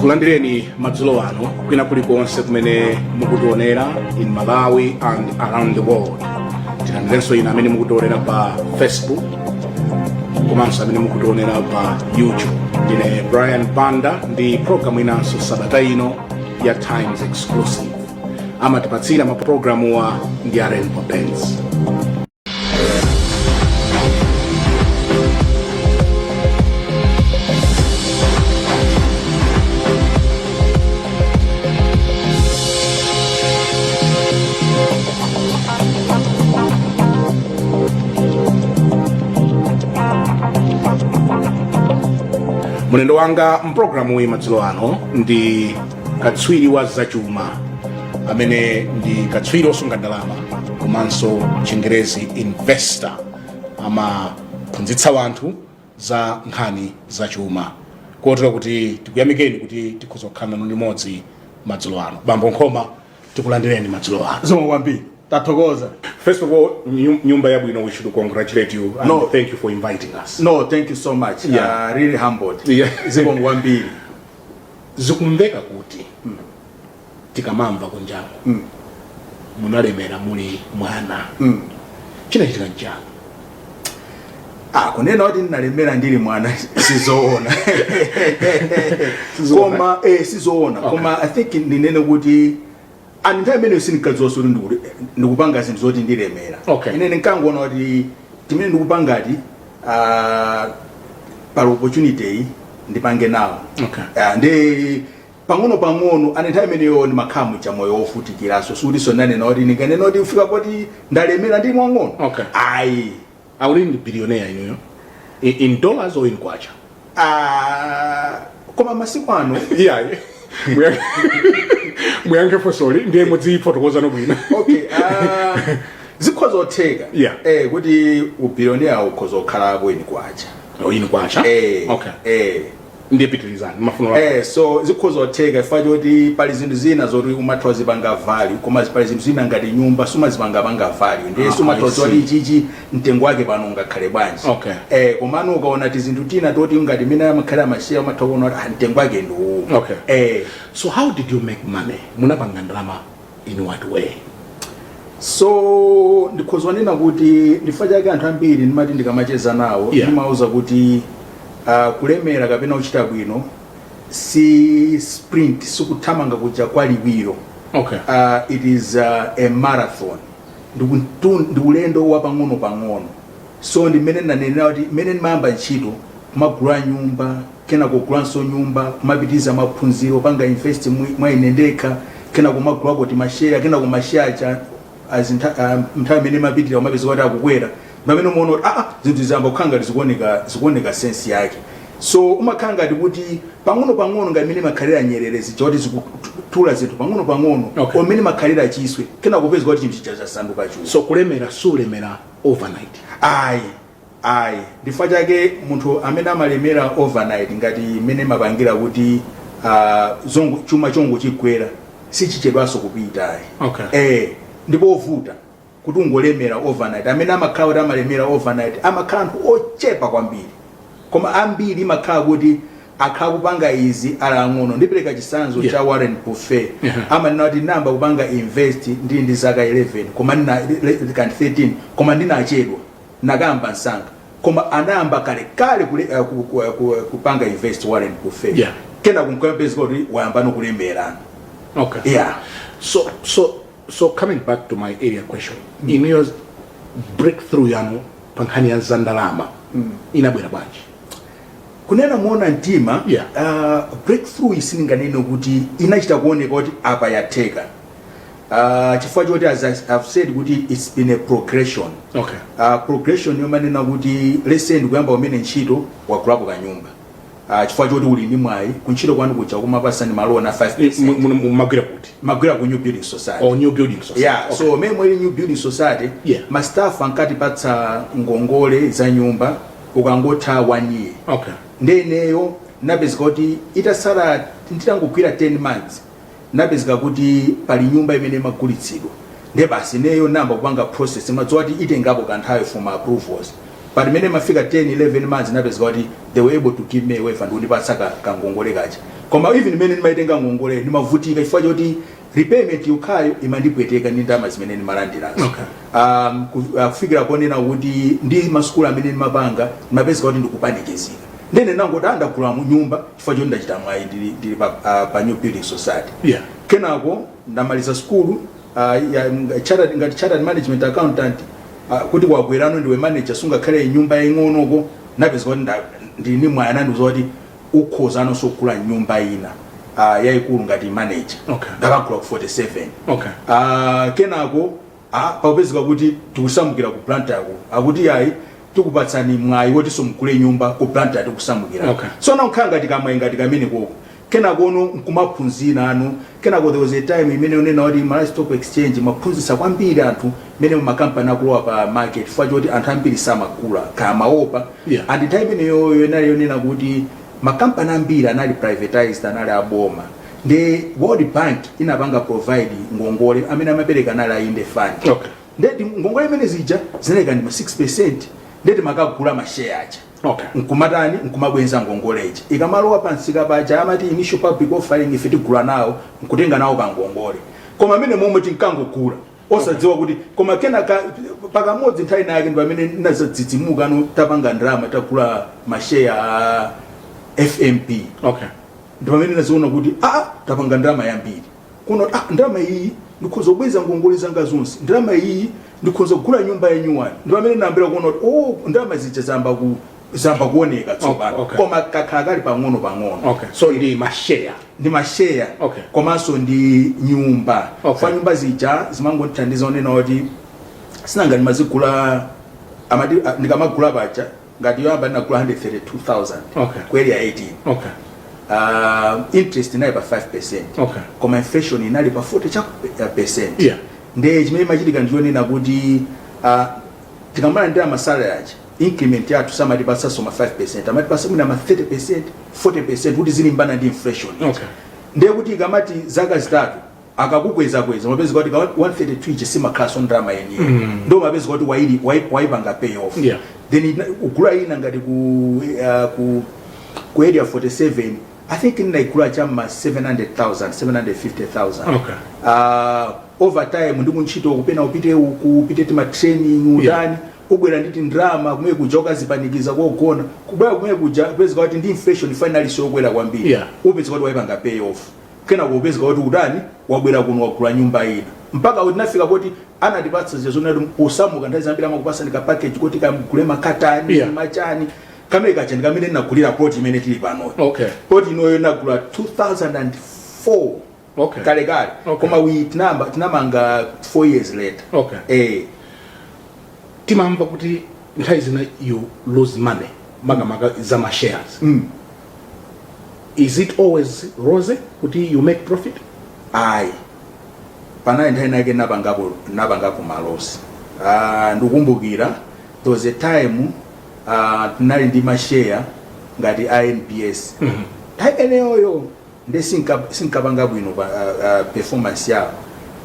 Tikulandireni madzulo ano kwina kulikonse kumene mukutionera in Malawi and around the world. Tilandirenso inu amene mukutionera pa Facebook komanso amene mukutionera pa YouTube. Ndine Brian Banda ndi programu inanso sabata ino ya Times Exclusive. Amatipatsira mapulogalamuwa ndi a Rainbow Paints. Mlendo wanga mpulogalamu iyi madzulo ano ndi katswiri wa zachuma amene ndi katswiri osunga ndalama komanso chingerezi investor. Amaphunzitsa wanthu za nkhani zachuma, kotero kuti tikuyamikeni kuti tikhoza kukhala nanu limodzi madzulo ano. Bambo Nkhoma, tikulandireni madzulo ano. Zikomo kwambiri, tathokoza. First of all, nyumba yabwino, we should congratulate you and No. thank you for inviting us. No, thank you so much. Really humbled. Zikomo kwambiri. Zikumveka kuti tikamamva kunjaku munalemera muli mwana. Chinachitika nchani? Ah, kunena kuti ndinalemera ndili mwana sizoona. Sizoona. Koma sizoona. Koma I think ndinene kuti ani nthawi imeneyo sindinkadziwa kuti ndikupanga zinthu zoti ndilemera. Ine ndinkangoona kuti timene ndikupangati pali opportunity iyi ndipange nawo. Ah, ndi pang'ono pang'ono ani nthawi imeneyo ndimakhala mucha moyo wovutikiranso, sikutinso ndanena kuti ndinganena kuti kufika poti ndalemera ndili mwang'ono. Ayi. Auli ndi billionaire inuyo in dollars or in kwacha? Ah, koma masiku ano Yeah. Muyankhe funsoli ndiye mudzifotokoza bwino. Okay, zikhoza kutheka kuti ubillionaire ukhoza kukhala in kwacha. Oh, in kwacha. Ndiye pitirizani mafuno. So zikhoza kutheka chifukwa choti pali zinthu zina zoti umatha kuzipanga value, koma pali zinthu zina ngati nyumba sumazipanga panga value, ndiye sumatha I kudziwa see. kuti ichichi mtengo wake pano ungakhale bwanji. Komano ukaona tizinthu tina toti ngati mene amakhala masheya umatha kuona kuti mtengo wake ndi uwu. So how did you make money? Munapanga ndalama in what way? So ndikhoza kunena kuti ndifukwa chake anthu ambiri ndimati ndikamacheza nawo ndimawauza kuti kulemera kapena kuchita bwino si sprint, sikuthamanga kuja kwa liwiro. It is a marathon, ndi ulendo wa pang'ono pang'ono. So ndi mmene ndanenera kuti mmene ndimayamba ntchito kumagula nyumba, kena kugulanso nyumba, kumapitiriza maphunziro, panga invest mwa ine ndekha, kena kumagulako timasheya, kena kumasheya cha nthawi imene imapitirira kumapeza kuti akukwera, pamene umaona kuti zinthu ziyamba kukhala ngati zikuoneka sense yake. So umakhala ngati kuti pang'ono pang'ono, ngati imene makhalira nyerere zija kuti zikutula zinthu pang'ono pang'ono, umene makhalira chiswe, kena kupeza kuti chinthu chija chasanduka chulu. So kulemera sulemera overnight? Ayi, ayi, ndifukwa chake munthu amene amalemera overnight ngati imene mapangira kuti chuma chongo chigwera sichichedwanso kupita, ayi. Ndipo ovuta kuti ungolemera overnight. Amene amakhala kuti amalemera overnight amakhala anthu ochepa kwambiri, koma ambiri imakhala kuti akhala kupanga izi ali ang'ono. Ndipereka chitsanzo cha Warren Buffett. Amanena kuti ndinayamba kupanga invest ndili ndi zaka 11, koma ndina kani 13, koma ndinachedwa, nakayamba msanga, koma anayamba kalekale kupanga invest Warren Buffett. Kena kunkapeza kuti wayamba nokulemera. So coming back to my earlier question, inuyo breakthrough yanu pa nkhani ya zandalama inabwera bwanji? Kunena muona mtima, breakthrough isindinganene kuti inachita kuoneka kuti apa yatheka, chifukwa choti as I've said kuti it's been a progression. Progression yomanena kuti let's say ndikuyamba kumene ntchito, wagulapo kanyumba, chifukwa choti uli ndi mwayi kuntchito kwanu kuja kumapasani malona 5%. Mumagwira kuti? Magwira ku New Building Society. Oh, New Building Society. Yeah. So mene mweli New Building Society, ma staff ankatipatsa ngongole za nyumba ukangotha one year. Ndeneyo napezeka kuti itasala nditangogwira 10 months, napezeka kuti pali nyumba imene imagulitsidwa, ndiye basi ineyo namba kupanga process, madziwa kuti itengapo kanthawi for my approvals. But imene mafika 10 11 months, napezeka kuti they were able to give me a waiver ndikundipatsa kangongole kaja. Koma even imene ndimaitenga ngongole, ndimavutika chifukwa choti repayment yokhayo imandipweteka ndi ndalama zimene ndimalandirazo. Kufikira konena kuti ndi masukulu amene ndimapanga, ndimapezeka kuti ndikupanikizika. Ndene nangoti andagula mu nyumba chifukwa choti ndachita mwayi, ndili pa New Building Society. Kenako ndamaliza skulu ngati chartered management accountant, kuti wabwerano ndiwe manager, sungakhale nyumba yaying'onoko. Napeza kuti ndili ndi mwayi, anandiuza kuti ukhozanonso kugula nyumba ina yayikulu ngati manager. Ndakagula ku 47. Kenako pakupezeka kuti tikusamukira ku Blantyre, akuti yayi, tikupatsani mwayi woti mugule nyumba ku Blantyre tikusamukira. So nankhala ngati kamwayi ngati kamene koko. Kenako ono nkumaphunzira anu. Kenako there was a time imene unena kuti Malawi Stock Exchange maphunzitsa kwambiri anthu mmene makampani akulowa pa market, chifukwa choti anthu ambiri samagula kamaopa. And nthawi imeneyoyo inali yonena kuti makampani ambiri anali privatized, anali aboma, ndi World Bank inapanga provide ngongole, amene amapereka anali a Inde Fund. Ndeti ngongole imene zija zinaleka ndi ma 6, ndeti makagula masheya aja, nkumatani, nkumabwenza ngongoleji. Ikamalowa pansika paja, amati initial public offering, ife tigula nawo, nkutenga nawo kangongole. Koma amene momwe tinkangogula osadziwa kuti, koma kenaka pakamodzi nthawi nake ndi pamene nazadzidzimuka no, tapanga ndalama, tagula masheya a FMB. Ndi pamene naziona kuti aa, tapanga ndalama yambiri kuno. Ah, ndalama iyi ndikhoza kubweza ngongole zanga zonse, ndalama iyi ndikhoza kugula nyumba ya nyuwani. Ndi pamene nayambira kuona kuti oh, ndalama zija zamba kuoneka tsopano. Koma kakhala kali pang'ono pang'ono. Okay, so ndi masheya? Ndi masheya. Komanso ndi nyumba. Fa nyumba zija zimangondithandiza onena kuti sinanga ndimazigula, amati ndikamagula paja, ngati yoyamba ndinagula 132,000 ku Area 18. Interest inali pa 5, koma inflation inali pa 40 cha percent. Ndiye chimene imachitika ndiyonena kuti tikamalandira masalary aja, increment yathu samatipatsanso ma 5, amatipatsa mwina ma 30, 40 kuti zilimbana ndi inflation. Ndiye kuti ikamati zaka 3 akakukwezakweza, mapezi kuti 132 ichi simakhalanso ndalama yenyewe. Ndo mapezi kuti waipanga pay off. Then ugula ina ngati ku Area 47, I think ndinaigula chamma 700,000, 750,000. Over time ndi kuntchito kupena upite uku, upite tima training, utani, ubwera nditi ndrama kumene kuja, ukazipanikiza kogona, kubwera kumene kuja upezeka kuti ndi inflation finally sokwera kwambiri. Upezeka kuti waipanga pay off. Kenako upezeka kuti utani, wabwera kuno, wagula nyumba ina, mpaka kuti nafika kuti anatipatsa zija zonati posamuka nthawi zambiri amakupasa ndi ka package kuti kamgule makatani, machani. Kamene kaja ndi kamene ndinagulira plot imene tili panoyo. Plot inoyo nagula 2004, kalekale. Koma we tinamanga 4 years later. Timamva kuti nthawi zina you lose money, makamaka za ma shares. Is it always rosy kuti you make profit? Ayi, panali nthawi nake napangapo ma loss. Ndikukumbukira there was a time tinali ndi masheya ngati NBS. Nthawi imeneyoyo nde sinkapanga bwino pa performance yawo.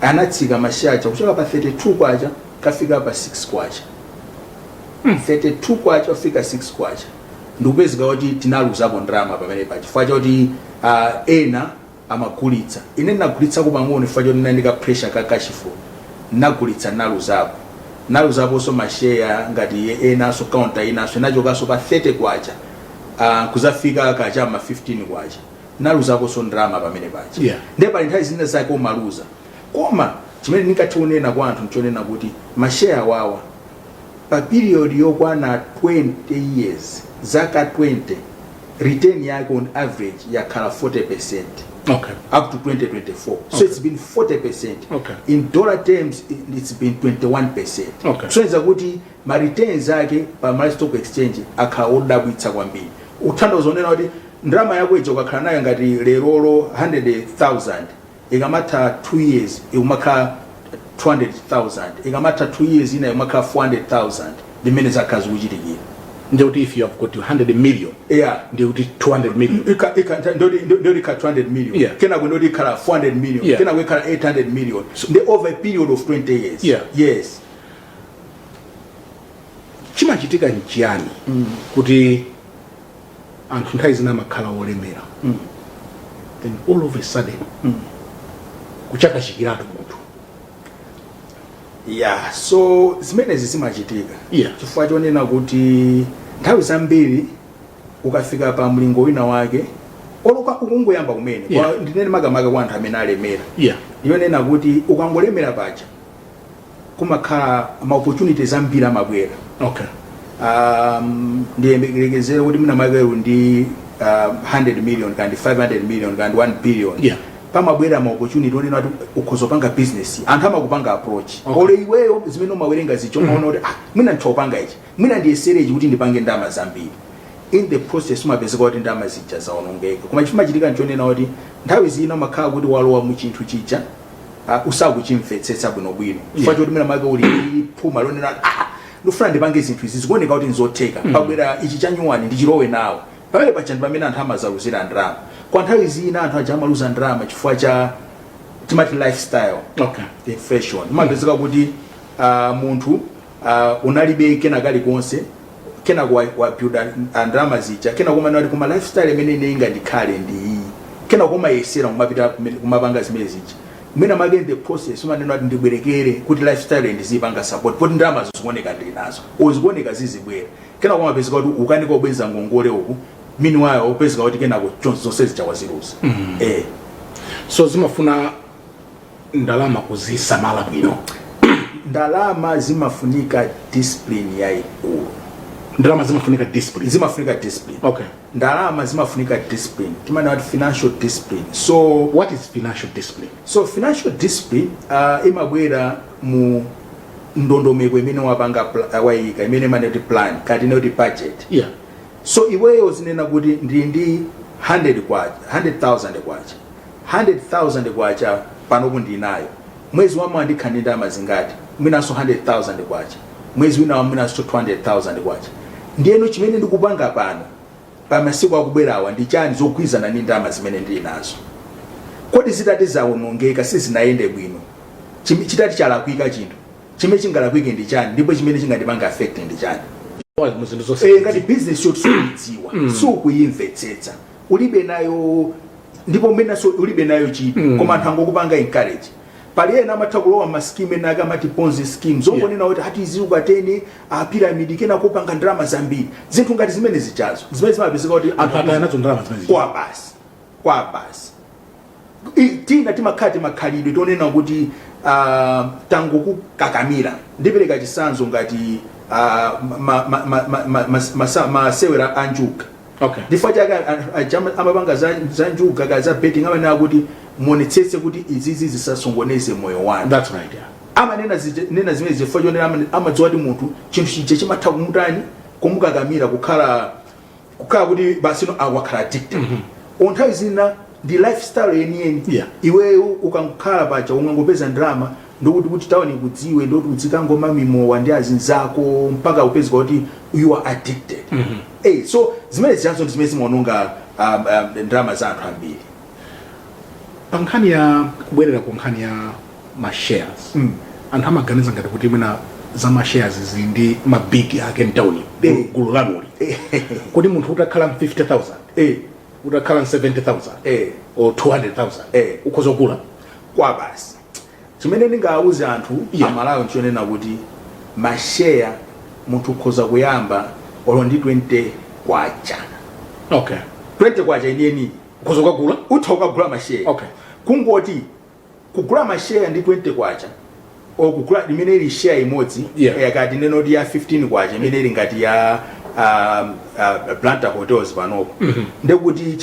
Anatsika masheya aja kuchoka pa 32 kwacha kafika pa 6 kwacha. 32 kwacha kufika 6 kwacha. Ndikupezeka kuti tinaluzapo ndalama pamene pa chifukwa choti ena amagulitsa, ine ndinagulitsako pang'ono chifukwa choti ndinali ndi ka pressure ka cash flow. Ndinagulitsa, naluzapo, naluzaponso masheya ngati enanso. Counter inanso inachokanso pa 30 kwacha kuzafika kachama 15 kwacha, naluzaponso ndalama pamene pacha. Ndiye pali nthawi zina zake umaluza, koma chimene ndingathe kunena kwa anthu nchonena kuti masheya wawa pa period yokwana 20 years, zaka 20, return yake on average yakhala 40 up to 2024. So it's been 40. In dollar terms it's been 21. So iza kuti ma returns ake pa Malawi Stock Exchange akhala odabwitsa kwambiri. Uthandizo onena kuti ndalama yako ija ukakhala nayo ngati lerolo 100,000, ikamatha 2 years ikumakhala 200,000, ikamatha 2 years ina ikumakhala 400,000, ndimene zakhala zikuchitikira. Ndikuti if you have got 100 million, ndikuti 200 million. Ndoti ikhala 200 million. Kenako ndoti ikhala 400 million. Kenako ikhala 800 million, ndi over a period of 20 years. Yes. Chimachitika nchiyani kuti anthu nthawi zina amakhala olemera, then all of a sudden kuchakachikiratu munthu? Yeah, so zimenezi zimachitika chifukwa chonena kuti nthawi zambiri ukafika pa mlingo wina wake, oloka ukungoyamba kumene, ndinene makamaka kwa anthu amene alemera, yonena kuti ukangolemera paja kumakhala ma opportunities ambiri amabwera. Ndiyembekezere kuti mwina mwake ndi 100 million kandi 500 million kandi 1 billion, pamabwera ma opportunity onena kuti ukhoza kupanga business, anthu amakupanga approach. Olo iweyo zimene umawerenga zicho umaona kuti, ah, mwina nditha ichi, mwina ndiyesere ichi kuti ndipange ndalama zambiri. In the process umapezeka kuti ndalama zija zaonongeka. Koma chimachitika nchonena kuti nthawi zina umakhala kuti walowa mu chinthu chija usakuchimvetsetsa bwinobwino, chifukwa choti mwina mwake uli ndi phuma lonena, ah, ndikufuna ndipange zinthu izi, zikuoneka kuti nzotheka, pabwera ichi chanyuwani, ndichilowe nawo. Pamene paja ndi pamene anthu amazaluzira ndalama. Kwa nthawi zina anthu aja amaluza ndalama chifukwa cha timati lifestyle inflation. Umapezeka kuti munthu unalibe kena kalikonse, kena wabuilda ndalama zija, kena kumana kuti kuma lifestyle imene ine ingandikhale ndi iyi, kena kumayesera kumapita kumapanga zimene zija. Mwina mwake in the process umanena kuti ndibwerekere kuti lifestyle ndizipanga support, poti ndalama zikuoneka ndili nazo, zikuoneka zizibwera. Kena kumapezeka kuti ukanika kubweza ngongole uku, meanwhile upezeka kuti kenako zonse zija waziluza. So zimafuna ndalama kuzisamala bwino. Ndalama zimafunika discipline yayikulu. Ndalama zimafunika discipline. Zimafunika discipline. Ndalama zimafunika discipline, timanena kuti financial discipline. So what is financial discipline? So financial discipline imabwera mu ndondomeko imene wapanga, wayika, imene imanena kuti plan, kati ine kuti budget. So iweyo zinena kuti ndili ndi 100 kwacha, 100,000 kwacha, 100,000 kwacha panopo ndili nayo, mwezi wamawa ndikhala ndi ndalama zingati? Mwinanso 100,000 kwacha, mwezi wina mwinanso 200,000 kwacha. Ndiyeno chimene ndikupanga pano, pa masiku akubwerawa ndi chani zogwirizana ndi ndalama zimene ndili nazo? Kodi zitati zawonongeka, sizinayende bwino, chitati chalakwika chinthu, chimene chingalakwike ndi chani, ndipo chimene chingandipanga affect ndi chani? Mu zinthu zonse. Ngati business yoti sukuidziwa, sukuyimvetsetsa, ulibe nayo, ndipo mmenanso ulibe nayo chidwi, koma anthu angokupanga encourage. Pali ena amatha kulowa ma scheme ena ake amati Ponzi scheme, zongonena kuti ati izi ukatene a pyramid, kena kupanga ndalama zambiri, zinthu ngati zimene zichazo zimene zimapezeka kuti anthu ataya nazo ndalama zimene zija. Kwa basi, kwa basi. Tina timakhala timakhalidwe tonena kuti tangokukakamira. Ndipereka chitsanzo ngati masewera a njuga. Ndifukwa chake aja amapanga za njuga ka za betting amanena kuti muonetsetse kuti izizi zisasongoneze moyo wanu. That's right, yeah. Amanena nena zimene zifukwa chonena amadziwa kuti munthu chinthu chija chimatha kumutani, kumukakamira, kukhala kuti basi no awakhala addicted. Nthawi zina ndi lifestyle yeniyeni. Iweyo ukangokhala paja, ungangopeza ndalama, ndokuti kuti tawani ikudziwe, ndoti uzikangomwa mimowa ndi azinzako mpaka upezeka kuti you are addicted. So zimene zichazo ndi zimene zimaononga ndalama za anthu ambiri. Pa nkhani ya kubwerera ku nkhani ya ma shares, anthu amaganiza ngati kuti mwina za ma shares zili ndi ma big ake mtawuni, gulu lanuli. Kodi munthu utakhala 50,000, utakhala 70,000 or 200,000, ukhoza kugula? Kwa basi. Chimene ndingawuze anthu Amalawi nchonena kuti masheya munthu ukhoza kuyamba olo ndi 20 kwacha. 20 kwacha iniyeni. Ukhoza kukagula. Utha kukagula masheya. Kungoti kugula masheya ndi 20 kwacha, o kugula imene ili share imodzi, kati nenoti ya 15 kwacha imene ili ngati ya Blantyre Hotels panopo, ndekuti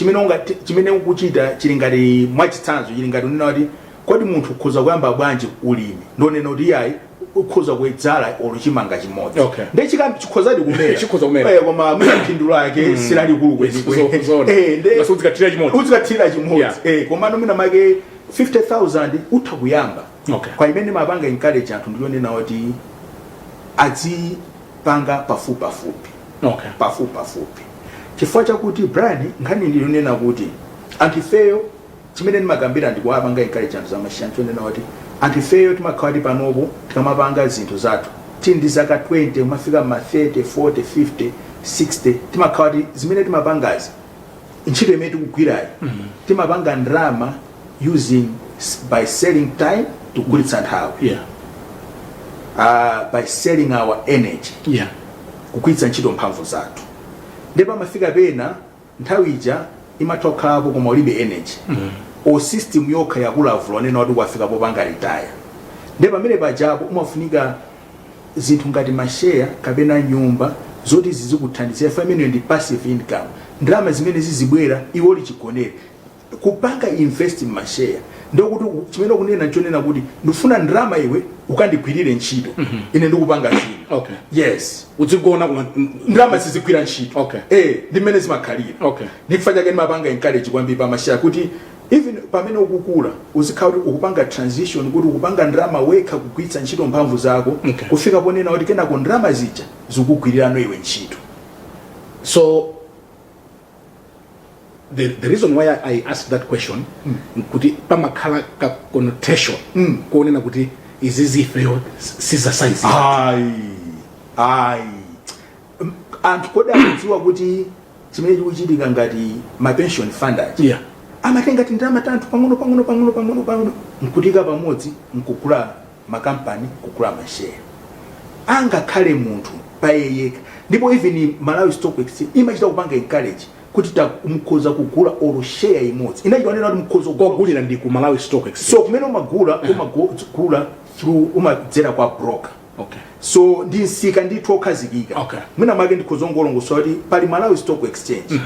chimene ukuchita chili ngati, mwachitsanzo, chili ngati unena kuti kodi munthu ukhoza kuyamba bwanji ulimi? Ndonena kuti iyayi, ukhoza kudzala olo chimanga chimodzi. Nde chikhozadi kumera. Chikhoza kumera. Koma mwina phindu lake silalikulu kwenikweni. Zoona. Nde Basi uzikathira chimodzi. Uzikathira chimodzi. Koma mwina make 50,000 utha kuyamba. Kwa imene mapanga encourage anthu ndiyonena kuti adzipanga pafupi pafupi. Pafupi pafupi, chifukwa chakuti, Brian, nkhani ndiyonena kuti anthu ifeyo, chimene ndimakambira ndikuwapanga encourage anthu zamasheya nchonena kuti anthu ifeyo timakhala kuti panopo tikamapanga zinthu zathu Tili ndi zaka 20 umafika ma 30, 40, 50, 60, timakhala kuti zimene timapangazi, ntchito imene tikugwirayi, timapanga ndalama using by selling time, tikugulitsa nthawi, by selling our energy, kugwiritsa ntchito mphamvu zathu. Ndipo pamafika pena nthawi ija imatha kukhalapo koma ulibe energy, or system yokha yakulavula, onena kuti wafika popanga retire. Ndipo pamene pajapo umafunika zinthu ngati masheya kapena nyumba zoti zizikuthandizira. Fa imeneyo ndi passive income, ndalama zimene zizibwera iwe uli chigonere. Kupanga invest m'masheya ndokuti chimene ukunena nchonena kuti ndifuna ndalama, iwe ukandigwirire ntchito, ine ndikupanga zina. Yes. Uzigona kuma Ndalama zizigwira ntchito. Ndi mmene zimakhalira. Ndikufa chake ndimapanga encourage kwambiri pamasheya kuti even pamene ukukula uzikhala kuti ukupanga transition, kuti ukupanga ndalama wekha kugwiritsa ntchito mphamvu zako, kufika ponena kuti kenako ndalama zija zikugwirirano iwe ntchito. So the reason why I asked that question kuti pamakhala ka connotation kuonena kuti izi zifeyo siza size. Ayi, ayi. Anthu kodi akudziwa kuti chimene chikuchitika ngati ma pension fund aja amatenga tindalama tanthu pang'ono pang'ono pang'ono pang'ono pang'ono nkutika pamodzi, nkugula makampani, kugula masheya, angakhale munthu payeyeka. Ndipo even Malawi Stock Exchange imachita kupanga encourage kuti mukhoza kugula olo share imodzi. Inachita kunena kuti mukhoza kugula. Kogulira ndi ku Malawi Stock Exchange? So kumene umagula, umagula through, umadzera kwa broker. So ndi msika ndithu okhazikika. Mwina mwake ndikhoza ngolongosola kuti pali Malawi Stock Exchange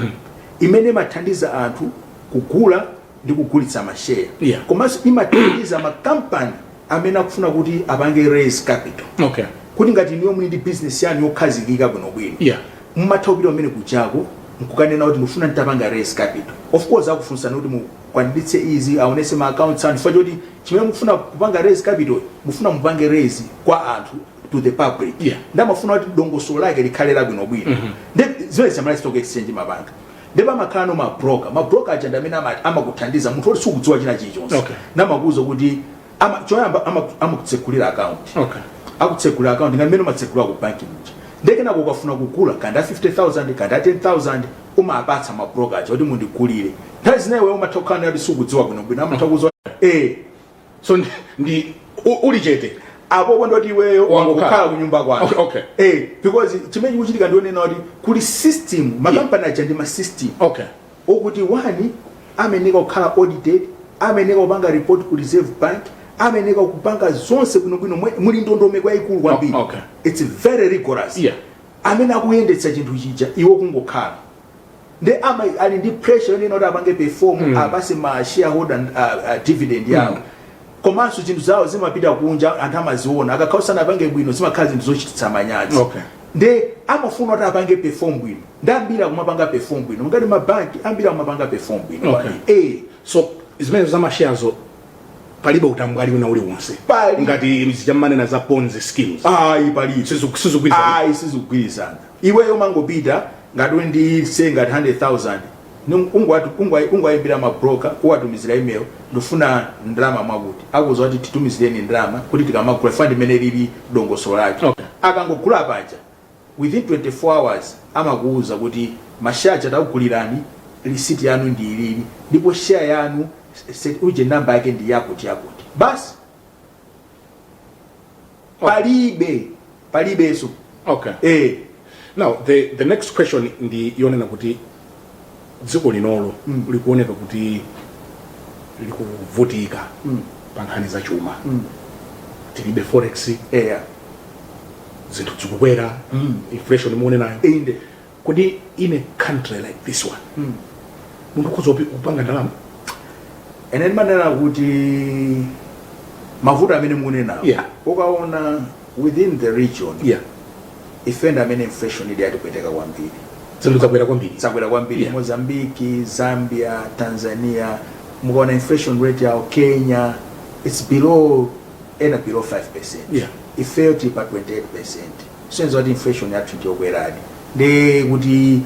imene imathandiza anthu kugula ndi kugulitsa masheya, komanso imathandiza makampani amene akufuna kuti apange raise capital, kuti ngati niyo muli ndi business yanu yokhazikika bwinobwino, mumatha kupita kumene kujako nkukanena kuti ndifuna nditapanga raise capital. Of course akufunsani kuti mukwaniritse izi, aonese ma accounts anu, chifukwa choti chimene mukufuna kupanga raise capital, mufuna mupange raise kwa anthu, to the public. Ndamafuna kuti dongosolo lake likhale labwinobwino. Ndi zimene za Malawi Stock Exchange mapanga. Ndipo amakhala no ma broker. Ma broker aja ndi amene amakuthandiza munthu oti sukudziwa china chilichonse. Namakuwuza kuti choyamba amakutsekulira account. Akutsekulira account ngati mmene umatsekulira ku banki muja. Ndekenako ukafuna kugula kanda 50,000, kanda 10,000, umapatsa ma broker aja kuti mundigulire. Nthawi zinayi wewe umatha kukhala ngati sukudziwa bwinobwino, amatha kuwuza So ndi uli chete. Apopo ndoti iweyo Wangokhala. wangokhala kunyumba kwanu. Because chimene chikuchitika ndionena kuti kuli system, makampani aja ndi ma system okuti one ameneka kukhala audited, ameneka kupanga report ku Reserve Bank, ameneka kupanga zonse bwinobwino, muli ndondomeko yayikulu kwambiri. It's very rigorous. Amene akuyendetsa chinthu chija, iwo kungokhala ndi ama ali ndi pressure yonena kuti apange perform, apase ma shareholder dividend yawo, komanso zinthu zawo zimapita kunja, anthu amaziona. Akakhala sanapange bwino, zimakhala zinthu zochititsa manyazi. Nde amafuna kuti apange perform bwino. Ndi ambiri akumapanga perform bwino, ngati mabanki ambiri akumapanga perform bwino. So zimene za masharezo palibe utambwali wina uliwonse? Pali. Ngati zichammanena za Ponzi schemes? Ayi, palibe. Sizikugwirizana? Ayi, sizikugwirizana. Iweyo umangopita ngati uli ndi, say, ngati 100,000, ungowayimbira ma broker, uwatumizira email, "Ndifuna ndalama mwakuti." Akuza kuti, "Titumizireni ndalama kuti tikamagula." Fund imene lili dongosolo lake, akangogula paja, within 24 hours amakuuza kuti mashare takugulirani, receipt yanu ndi ilili, ndipo share yanu uje namba yake ndi yakuti yakuti, basi. Palibe, palibenso. Now the next question ndi yonena kuti dziko linolo likuoneka kuti likuvutika pa nkhani za chuma. Tilibe forex, zinthu zikukwera, inflation muone nayo. Kodi in a country like this one, munthu ukhoza kupanga ndalama? Ene ndimanena kuti mavuto amene mukunenawo, ukaona within the region, ife ndi amene inflation ili yatipweteka kwambiri. Zinthu zakwera kwambiri. Zakwera kwambiri. Mozambique, Zambia, Tanzania, mukaona inflation rate yawo, Kenya, it's below, ena below 5%. Ifeyo tili pa 28%. Senza kuti inflation yathu ndiyokweradi, ndi kuti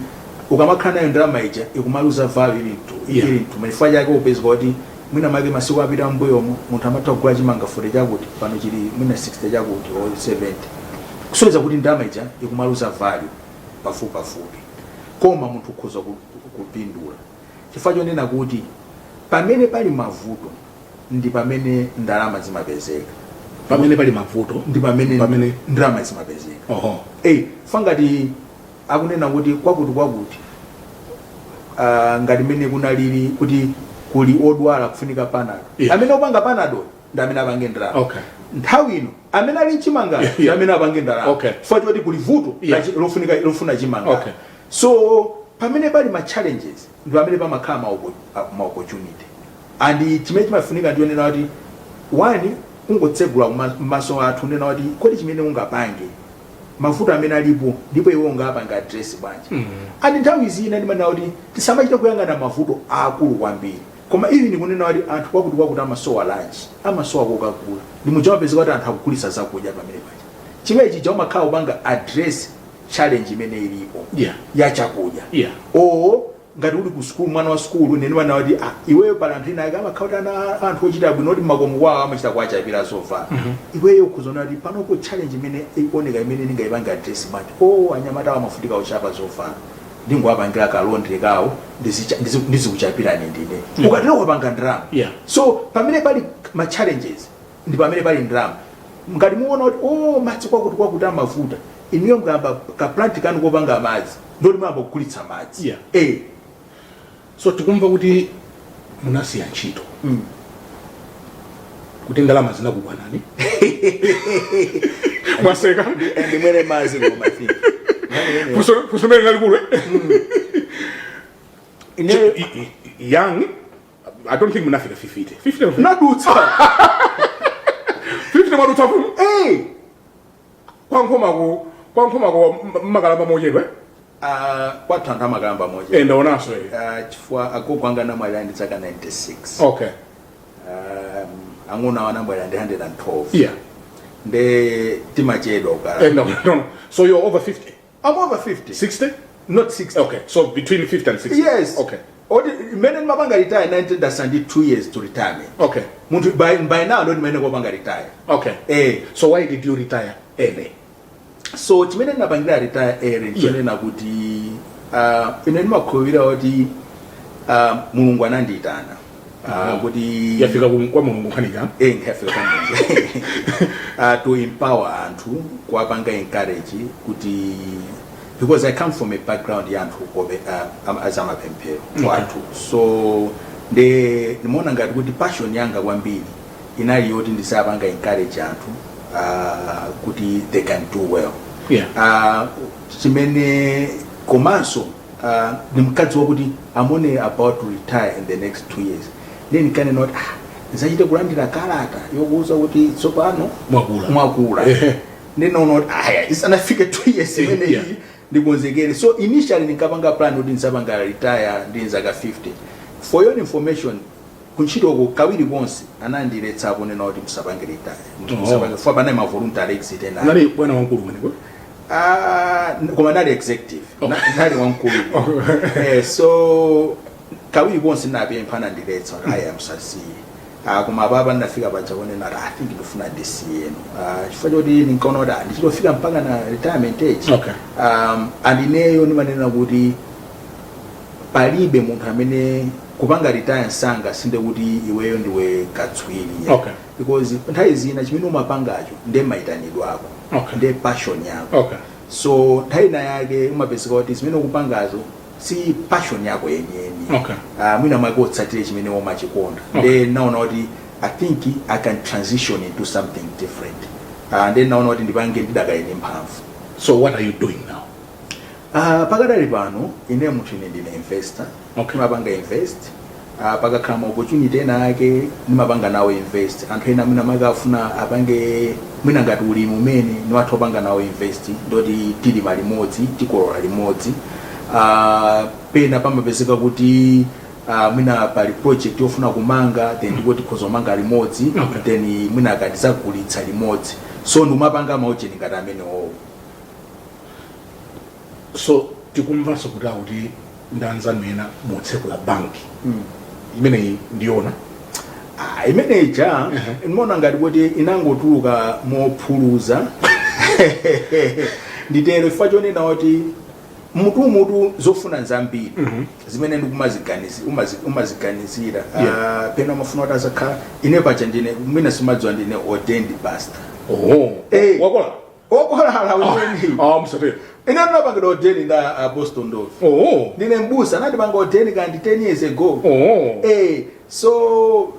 ukamakhala nayo ndalama ija ikumaluza value ili mtu ili mtu. Chifukwa chake upeza kuti mwina make masiku apita mbuyomo munthu amatha kugula chimanga 40 chakuti, pano chili mwina 60 chakuti or 70. Kusonyeza kuti ndalama ija ikumaluza value pafupi pafupi, koma munthu ukhoza kupindula chifukwa chonena kuti pamene pali mavuto ndi pamene ndalama zimapezeka. Pamene pali mavuto ndi pamene ndalama zimapezeka. Fangati akunena kuti kwakuti kwakuti, ngati mmene kunalili kuti kuli odwala kufunika Panado, amene opanga Panado ndi amene apange ndalama. Nthawi ino amene ali mchimanga ndi amene apange ndalama, chifukwa choti kuli vuto lofuna chimanga. So pamene pali ma challenges ndi pamene pamakhala ma opportunity, and chimene chimafunika ndionena kuti one, kungotsegula maso athu, nena kuti kodi chimene ungapange, mavuto amene alipo, ndipo iwe ungapanga address bwanji? And nthawi zina ndimanena kuti tisamachite kuyang'ana mavuto akulu kwambiri, koma ili ndikunena kuti anthu kwakuti kwakuti amasowa lunch, amasowa kokagula, ndi muja mapezeka kuti anthu akugulitsa zakudya pamene paja. Chimene chija umakhala kupanga address challenge imene ilipo ya chakudya. O ngati uli ku sukulu, mwana wa sukulu, nene wana kuti, ah, iweyo pali anthu ena ake amakhala kuti ana anthu ochita bwino, kuti mmakomo kwawo amachita kuwachapira zovala. Iweyo ukhuzaona kuti panopo challenge imene ikuoneka imene ndingayipanga address bwanji? Oh, anyamata awo amafutika kuchapa zovala, ndingowapangira ka laundry kawo, ndizikuchapirani ndine. Ukatero wapanga ndalama. So pamene pali ma challenges ndi pamene pali ndalama. Ngati muona kuti, oh, madzi kwakuti kwakuti amavuta, inuyo mukayamba ka plant kanu kopanga madzi, ndoti muyamba kugulitsa madzi. So tikumva kuti munasiya ntchito kuti ndalama zinakukwanani. Mwaseka. Ndimwere madzi koma I think Funso mene lalikulu, eh? Young, I don't think munafika 50 50. Nadutsa. 50 mwadutsa mfumu. Kwa Nkhomako mmakalamba mochedwa, eh? Ah, kwathu anthu amakalamba mochedwa. Eh, ndaonanso, eh. Ah, chifukwa agogo anga anamwalira ndi zaka 96. Ang'ono awo anamwalira ndi 112. Nde timachedwa ukala. Eh, no. So you're over 50? I'm over 50. 60? Not 60. Okay, so between 50 and 60? Yes. Oti mmene ndimapanga retire 19, ndasala ndi 2 years to retirement. Munthu by now ndoti mmene kopanga retire. So why did you retire early? So chimene ndinapangira retire early, nchonena kuti ine ndimakhulupirira kuti Mulungu anandiyitana kuti Yafika kwa Mulungu nkhanika. Eh, yafika kwa Mulungu, to empower anthu, kuwapanga encourage kuti, because I come from a background ya anthu azamapemphero kwathu, so nde ndimaona ngati kuti passion yanga kwambiri inali yoti ndisapanga encourage anthu kuti they can do well. Chimene komanso ndi mkazi wakuti I'm only about to retire in the next 2 years, then ndikanena kuti, ah, nzachite kulandira kalata yokuuza kuti tsopano Mwakula. mwakula. Ndinaona kuti aya, isanafike 2 years imeneyi, ndikonzekere. So initially ndinkapanga plan kuti ndisapanga retire ndi zaka 50. For your information, kuntchitoko kawiri konse anandiletsapo, nena kuti musapange retire. Musapange, for panali ma voluntary exit ena. Unali bwana wankulu kumeneko? Ah, koma nali executive. Nali wamkulu. So kawiri konse ndinapempha, anandiletsa kuti aya, musasiye. Ah, koma apapa ndinafika paja kunena kuti I think ndifuna ndisiyeno, ah, chifukwa choti ndinkaona kuti, ah, ndichitofika mpaka na retirement age. And ineyo ndimanena kuti palibe munthu amene kupanga retire msanga sinde kuti iweyo ndiwe katswiri, because nthawi zina chimene umapangacho nde mayitanidwe ako, nde passion yako. So nthawi ina yake umapezeka kuti zimene ukupangazo si passion yako yeniyeni. Mwina mwake utsatire chimene umachikonda. Nde naona kuti I think I can transition into something different. Nde naona kuti ndipange ndidakali ndi mphamvu. So what are you doing now? Pakadali pano ine munthu, ine ndine investor. Ndimapanga invest. Pakakhala ma opportunity ena ake ndimapanga nawo invest. Anthu ena mwina mwake afuna apange mwina ngati ulimi umene ndimatha kupanga nawo invest, ndoti tilima limodzi, tikolola limodzi. Pena pamapezeka kuti mwina pali project yofuna kumanga, then ndipo tikhoza kumanga limodzi, then mwina akatizagulitsa limodzi. So ndimapanga maujeni ngati amenewowo. So tikumvanso kuti akuti ndi anzanu ena mutsekula banki imeneyi, ndiona. Ah, imeneja ndimaona ngati kuti inangotuluka mophuluza. Nditero chifukwa chonena kuti mutumutu zofuna nzambiri zimene ndikumaziganizira. Pena umafuna kuti azakhala ine pacha ndine mwina simadziwa, ndine ordained pastor. Oh. Eh. Wakola. Okolala weni. Ah, msatero. Ine ndinapangidwa ordain nda Apostle Ndovi. Oh. Ndine mbusa, anandipanga ordain kandi 10 years ago. Oh. So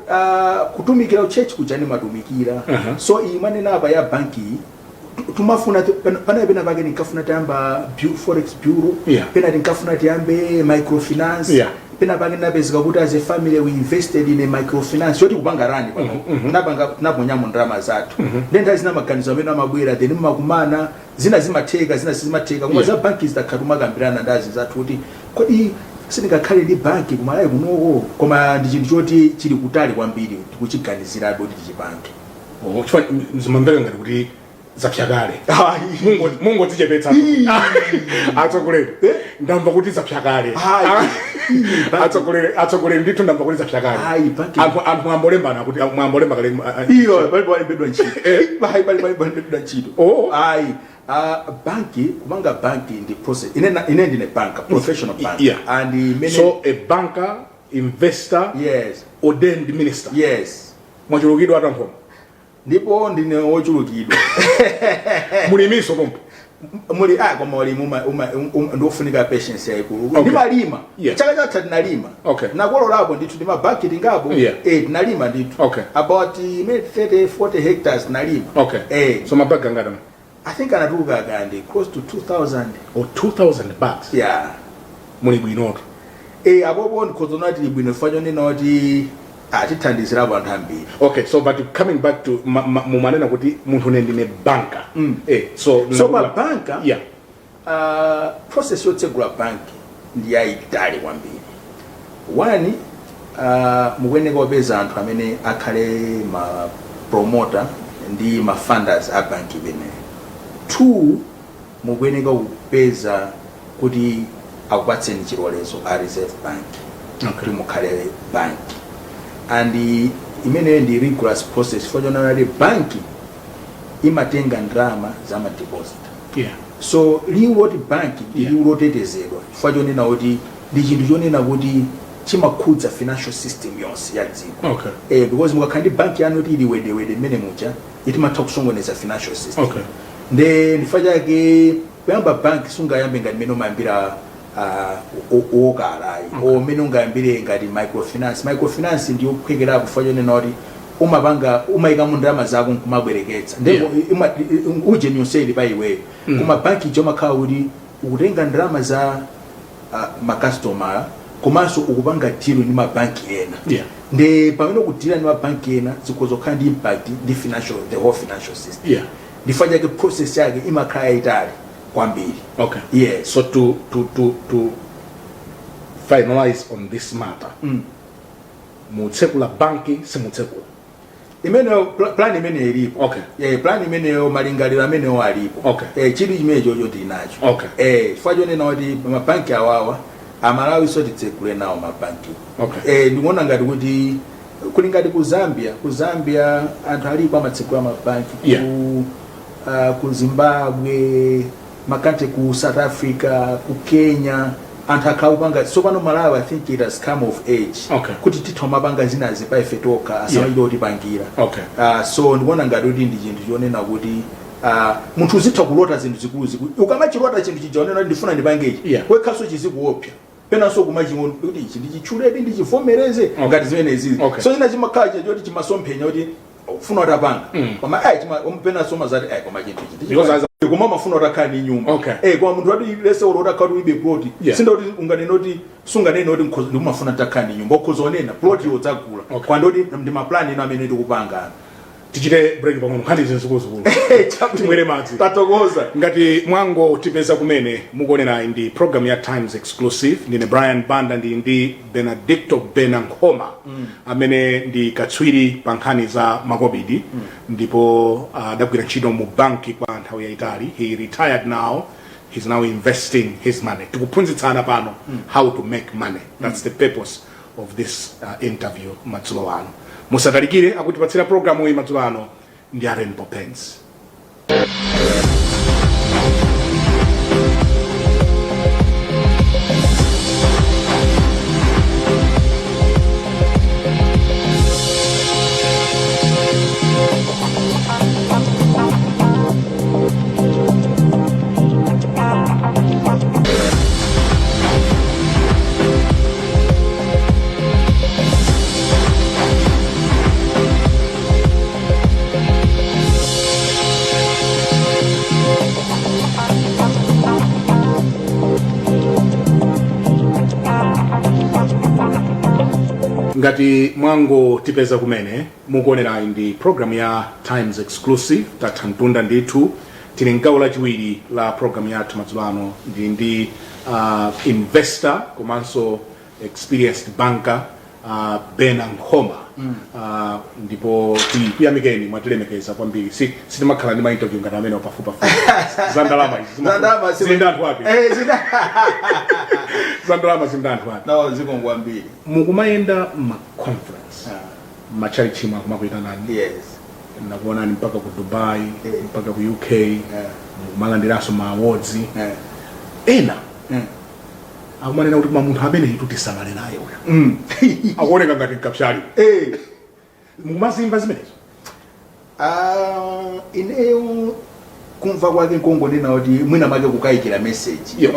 kutumikira church kuja ndimatumikira. So iyi manena apa ya banki tumafuna pana pena pake ninkafuna tiyamba forex bureau, pena tinkafuna tiyambe microfinance, pena pake napezeka kuti as a family we invested in a microfinance yoti kupanga run pano, tinapanga, tinaponyamo ndalama zathu. Then nthawi zina maganizo amene amabwera, then mmakumana, zina zimatheka, zina sizimatheka, koma za banki zitakhala tumakambirana ndazi zathu kuti kodi sindingakhale ndi banki kumalawi kunoko? Koma ndi chinthu choti chili kutali kwambiri, tikuchiganizirabe kuti tichipange. Oh, chifukwa zimamveka ngati kuti zapsa kale. Ayi. Mungodzichepetsa, atsogoleri, ndamva kuti zapsa kale. Ayi. Atsogoleri, atsogoleri, ndithu ndamva kuti zapsa kale. Ayi, banki. Anthu mwambolembana kuti mwambolemba kale. Iyo palipo walembedwa ntchito. Ayi, palipo walembedwa ntchito. Oh. Ayi, banki, kupanga banki ndi process. Ine ndine banker, professional banker, and imene So a banker, investor, Yes. ordained minister. Yes. Mwachulukidwa atankhoma. Ndipo ndine wochulukidwa. Mulimiso pompo. Muli, ah, koma ulimi ndiofunika patience yayikulu. Ndimalima. Chaka chatha tinalima. Nakololapo ndithu, ndimabakiti ngapo. Eh, tinalima ndithu. About maybe 30 40 hectares tinalima. So mabaga ngati? I think anatuluka kandi close to 2000. Or 2000 bags? Yeah. Muli bwinoto. Eh, apopo ndikhozona tili bwino chifukwa chonena kuti atithandizirapo anthu ambiri. Okay, so but coming back to mumanena kuti munthu ine ndine banker. Eh, so So pa banka, process yotsegula banki ndi yayitali kwambiri. One, mukuyeneka kupeza anthu amene akhale ma promoter ndi ma funders a banki imeneyo. Two, mukuyeneka kupeza kuti akupatseni chilolezo a Reserve Bank kuti mukhale banki, and imeneyo ndi rigorous process chifukwa chonena kuti banki imatenga ndalama za ma deposit. So liwu loti banki ndi liwu lotetezedwa chifukwa chonena kuti ndi chinthu chonena kuti chimakhudza financial system yonse ya dziko. Because mukakhala ndi banki yanu kuti ili wedewede mmene muja, itimatha kusongoneza financial system. Nde ndifukwa chake kuyamba banki sungayambe ngati mmene umayambira wokalayi o mmene ungayambire ngati microfinance. Microfinance ndiyo kuphwekerapo chifukwa chonena kuti umapanga, umayikamo ndalama zako nkumabwereketsa, ndipo ujeni yonse ili pa iweyo. Koma banki ija umakhala kuti ukutenga ndalama za makastomala, komanso ukupanga deal ndi mabanki ena. Ndi pamene ukudila ndi mabanki ena, zikhoza kukhala ndi impact ndi financial, the whole financial system. Ndifukwa chake process yake imakhala yayitali kwambiri. Yes. So to finalize on this matter, mutsekula banki, simutsekula? Imeneyo plan imene ilipo. Plan imeneyo, malingaliro amenewo alipo. Chidwi chimene chocho tili nacho. Chifukwa chonena kuti mabanki awawa Amalawi so titsekule nawo mabanki. Ndikuona ngati kuti kuli ngati ku Zambia. Ku Zambia anthu alipo amatsekula mabanki. Ku Zimbabwe, makante ku South Africa, ku Kenya, anthu akhala kupanga. Tsopano Malawi, I think it has come of age kuti titha kumapanga zinazi pa ife tokha, asamachite kutipangira. So ndikuona ngati kuti ndi chinthu chonena kuti munthu uzitha kulota zinthu zikuluzikulu. Ukamachilota chinthu chija, unena kuti ndifuna ndipange ichi, wekhaso chizikuopsa, penanso kumachiona kuti ichi ndichitchuledi, ndichivomereze ngati zimenezi. So china chimakhala choti chimasomphenya kuti ufuna utapanga, koma ayi, penanso mazati ayi, koma chinthu ichi Because koma mafuna utakhala ndi nyumba. Koma munthu wati lese ulo utakhala kuti ulibe plot, sinda kuti unganene kuti, sunganene kuti ndikumafuna nditakhala ndi nyumba. Ukhoza onena plot yodzagula. Kwandoti ndi maplani ino amene tikupanga. Tichite break pang'ono, nkhani izi zikuluzikulu, timwere madzi. Tatokoza. Ngati mwangotipeza kumene, mukuonerayi ndi program ya Times Exclusive. Ndine Brian Banda, ndili ndi Benedicto Benankhoma amene ndi katswiri pa nkhani za makobidi, ndipo adagwira ntchito mu banki kwa nthawi yayitali. He retired now, he's now investing his money. Tikuphunzitsana pano how to make money. That's the purpose of this interview madzulo ano. Musatalikire, akutipatsira programu iyi madzulo ano ndi a Rainbow Paints. Ngati mwangotipeza kumene, mukuonerayi ndi program ya Times Exclusive. Tatha mtunda ndithu, tili mgawo lachiwiri la program yathu madzulo ano. Ndili ndi investor komanso experienced banker, Bena Nkhoma. Ndipo tikuyamikeni, mwatilemekeza kwambiri. Sitimakhala ndi ma interview ngati amene pafupipafupi. Za ndalama izi Za ndalama zili ndi anthu ake. Eh. Za ndalama zili ndi anthu ake. No, zikomo kwambiri. Mukumayenda ma conference, machalichi akumakuitanani. Yes. Nakuonani mpaka ku Dubai, mpaka ku UK, mukumalandiranso ma awards. Ena akumanena kuti, "Koma munthu amene itu tisamale naye uyu, akuoneka ngati mkapsali." Mukumazimva zimenezo? Ah, ineyo kumva kwake nkongonena kuti mwina make kukayikira message.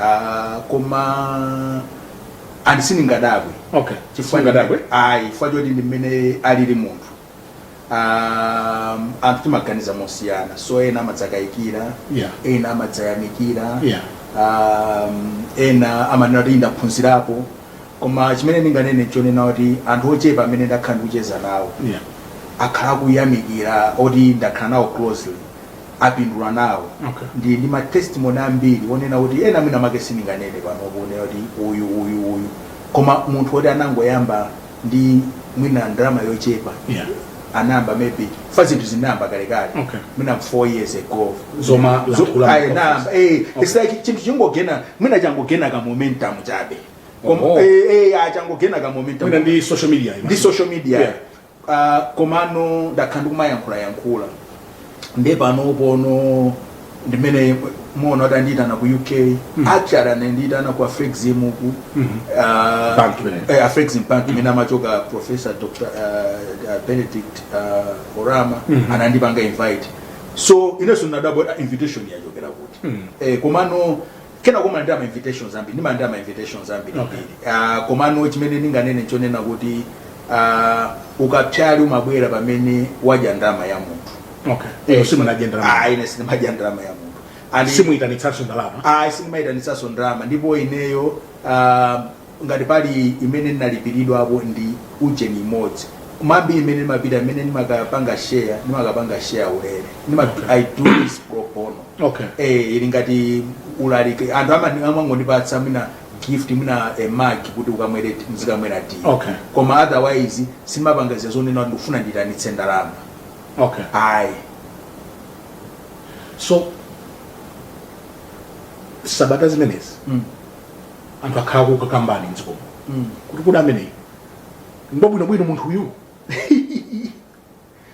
Ah, koma andisiningadabwe. Sungadabwe? Ayi, chifukwa choti ndi mmene alili munthu. Anthu timaganiza mosiyana, so ena amadzakayikira, ena amadzayamikira, ena amanena kuti ndaphunzirapo. Koma chimene ndinganene chonena kuti anthu ochepa amene ndakhala ndikucheza nawo akhala akuyamikira, oti ndakhala nawo closely, apindula nawo. Ndi ma testimony ambiri onena kuti ena mwina make sindinganene panopo, onena kuti uyu, uyu, uyu, koma munthu woti anangoyamba ndi mwina ndalama yochepa, anayamba maybe fa zinthu zinayamba kalekale, mwina 4 years ago. Zoma lankhula Ayi, ma nayamba, it's like chinthu chingogena, mwina changogena ka momentum chabe. Oh. Changogena ka momentum. Mwina ndi social media. Ndi social media. Komano ndakhala ndikumayankhula yankhula, nde pano pono ndimene muona kuti andiyitana ku UK. Actually anandiyitana ku Afrexim ku Bank imene. Afrexim Bank imene amachoka Professor Dr Benedict Oramah. Anandipanga invite, so inenso ndinadabwa invitation yachokera kuti. Komano kena koma ndi ama invitations ambiri, ndimalandira ama invitations ambiri mbiri. Komano chimene ndinganene chonena kuti ukapyali umabwera pamene wadya ndalama ya munthu. Okay, simunadya ndalama? Ah, ine sindimadya ndalama ya munthu. Simuyitanitsanso ndalama? Ah, sindimayitanitsanso ndalama. Ndipo ineyo ngati pali imene ndinalipiridwapo ndi ujeni imodzi. Mwambiri imene ndimapita, imene ndimakapanga share, ndimakapanga share ulere. I do this pro bono. Ili ngati ulalike, anthu amangondipatsa mwina gift, mwina a mug kuti ukamwere, mzikamwera tea. Koma otherwise simapanga zija zonena kuti ndikufuna ndiyitanitse ndalama. Ayi. So sabata zimenezi anthu akhala kukakambani mdzikomo kuti kodi ameneyi ngwabwinobwino, munthu uyu,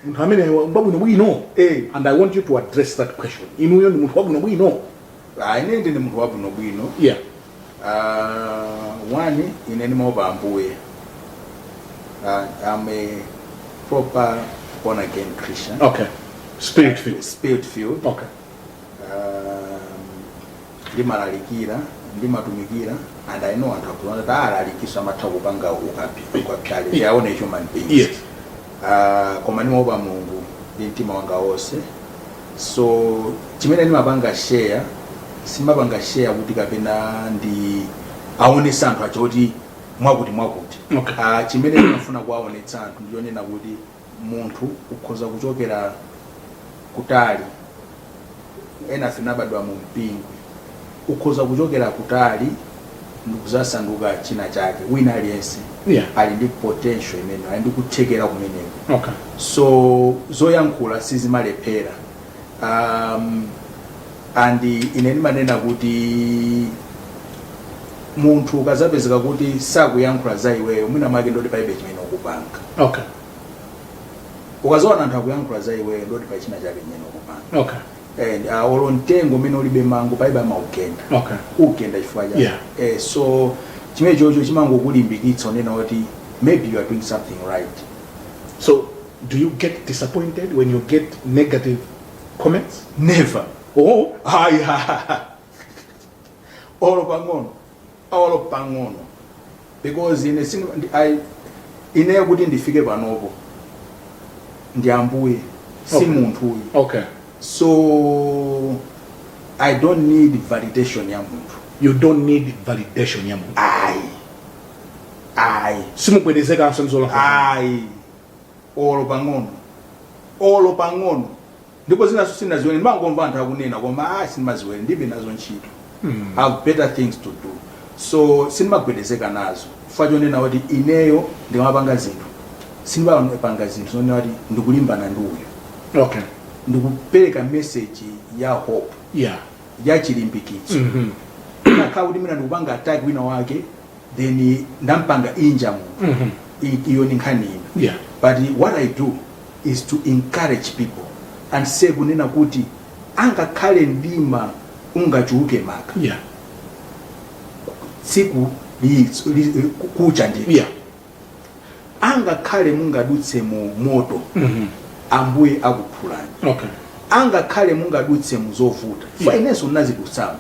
munthu amene ngwabwinobwino? And I want you to address that question. Inuyo ndi munthu wabwinobwino? Ah, ine ndine munthu wabwinobwino. One, ine ndimaopa Ambuye. I'm a proper born again Christian. Okay, spirit filled. Spirit filled. Ndimalalikira, ndimatumikira, and I know anthu akuona kuti alalikiso amatha kupanga ukapyale. They are only human beings. Koma ndimaopa Mulungu ndi mtima wanga wonse. So chimene ndimapanga share, simapanga share kuti kapena ndi aonesa anthu aja kuti mwakuti mwakuti. Chimene ndimafuna kuwaonetsa anthu ndiyonena kuti munthu ukhoza kuchokera kutali. Ena tinabadwa mu mpingo, ukhoza kuchokera kutali ndikuzasanduka china chake. Wina aliyense ali ndi potential imene ali ndi kuthekera kumeneko. So zoyankhula sizimalephera. And ine ndimanena kuti munthu ukazapezeka kuti sakuyankhula za iweyo, mwina mwake ndoti palibe chimene ukupanga. Ukazaona anthu akuyankhula za iweyo, ndoti pali china chake chimene ukupanga. And olo mtengo umene ulibe mango, palibe amaugenda. Ugenda chifukwa chake. So chimene chocho chimangokulimbikitsa unena kuti maybe you are doing something right. So do you get disappointed when you get negative comments? Never. Oh. Hayi, olo pang'ono, olo pang'ono, because ine ineyo kuti ndifike panopo ndi Ambuye, si munthu uyu. So I don't need validation ya munthu. You don't need validation ya munthu. Ayi, ayi. Ayi. Simugwedezekanso ndizolankhula? Ayi, olo pang'ono, olo pang'ono. Ndipo zinaso sinaziwene, ndimangomva anthu akunena, koma a sindimaziwene, ndibe nazo ntchito. I have better things to do, so sindimagwedezeka nazo chifukwa chonena kuti ineyo ndimapanga zinthu, sindimapanga zinthu zonena kuti ndikulimbana ndi uyu. Ndikupereka message ya hope, ya chilimbikitso. Nakhala kuti mina ndikupanga attack wina wake, then ndampanga injure munthu. Iyo ni nkhani ina. But what I do is to encourage people and say kunena kuti angakhale mdima ungachuluke maka, tsiku kucha ndithu. Angakhale mungadutse mu moto, Ambuye akuphulani. Angakhale mungadutse mu zovuta, fa inenso ndinazidutsamo,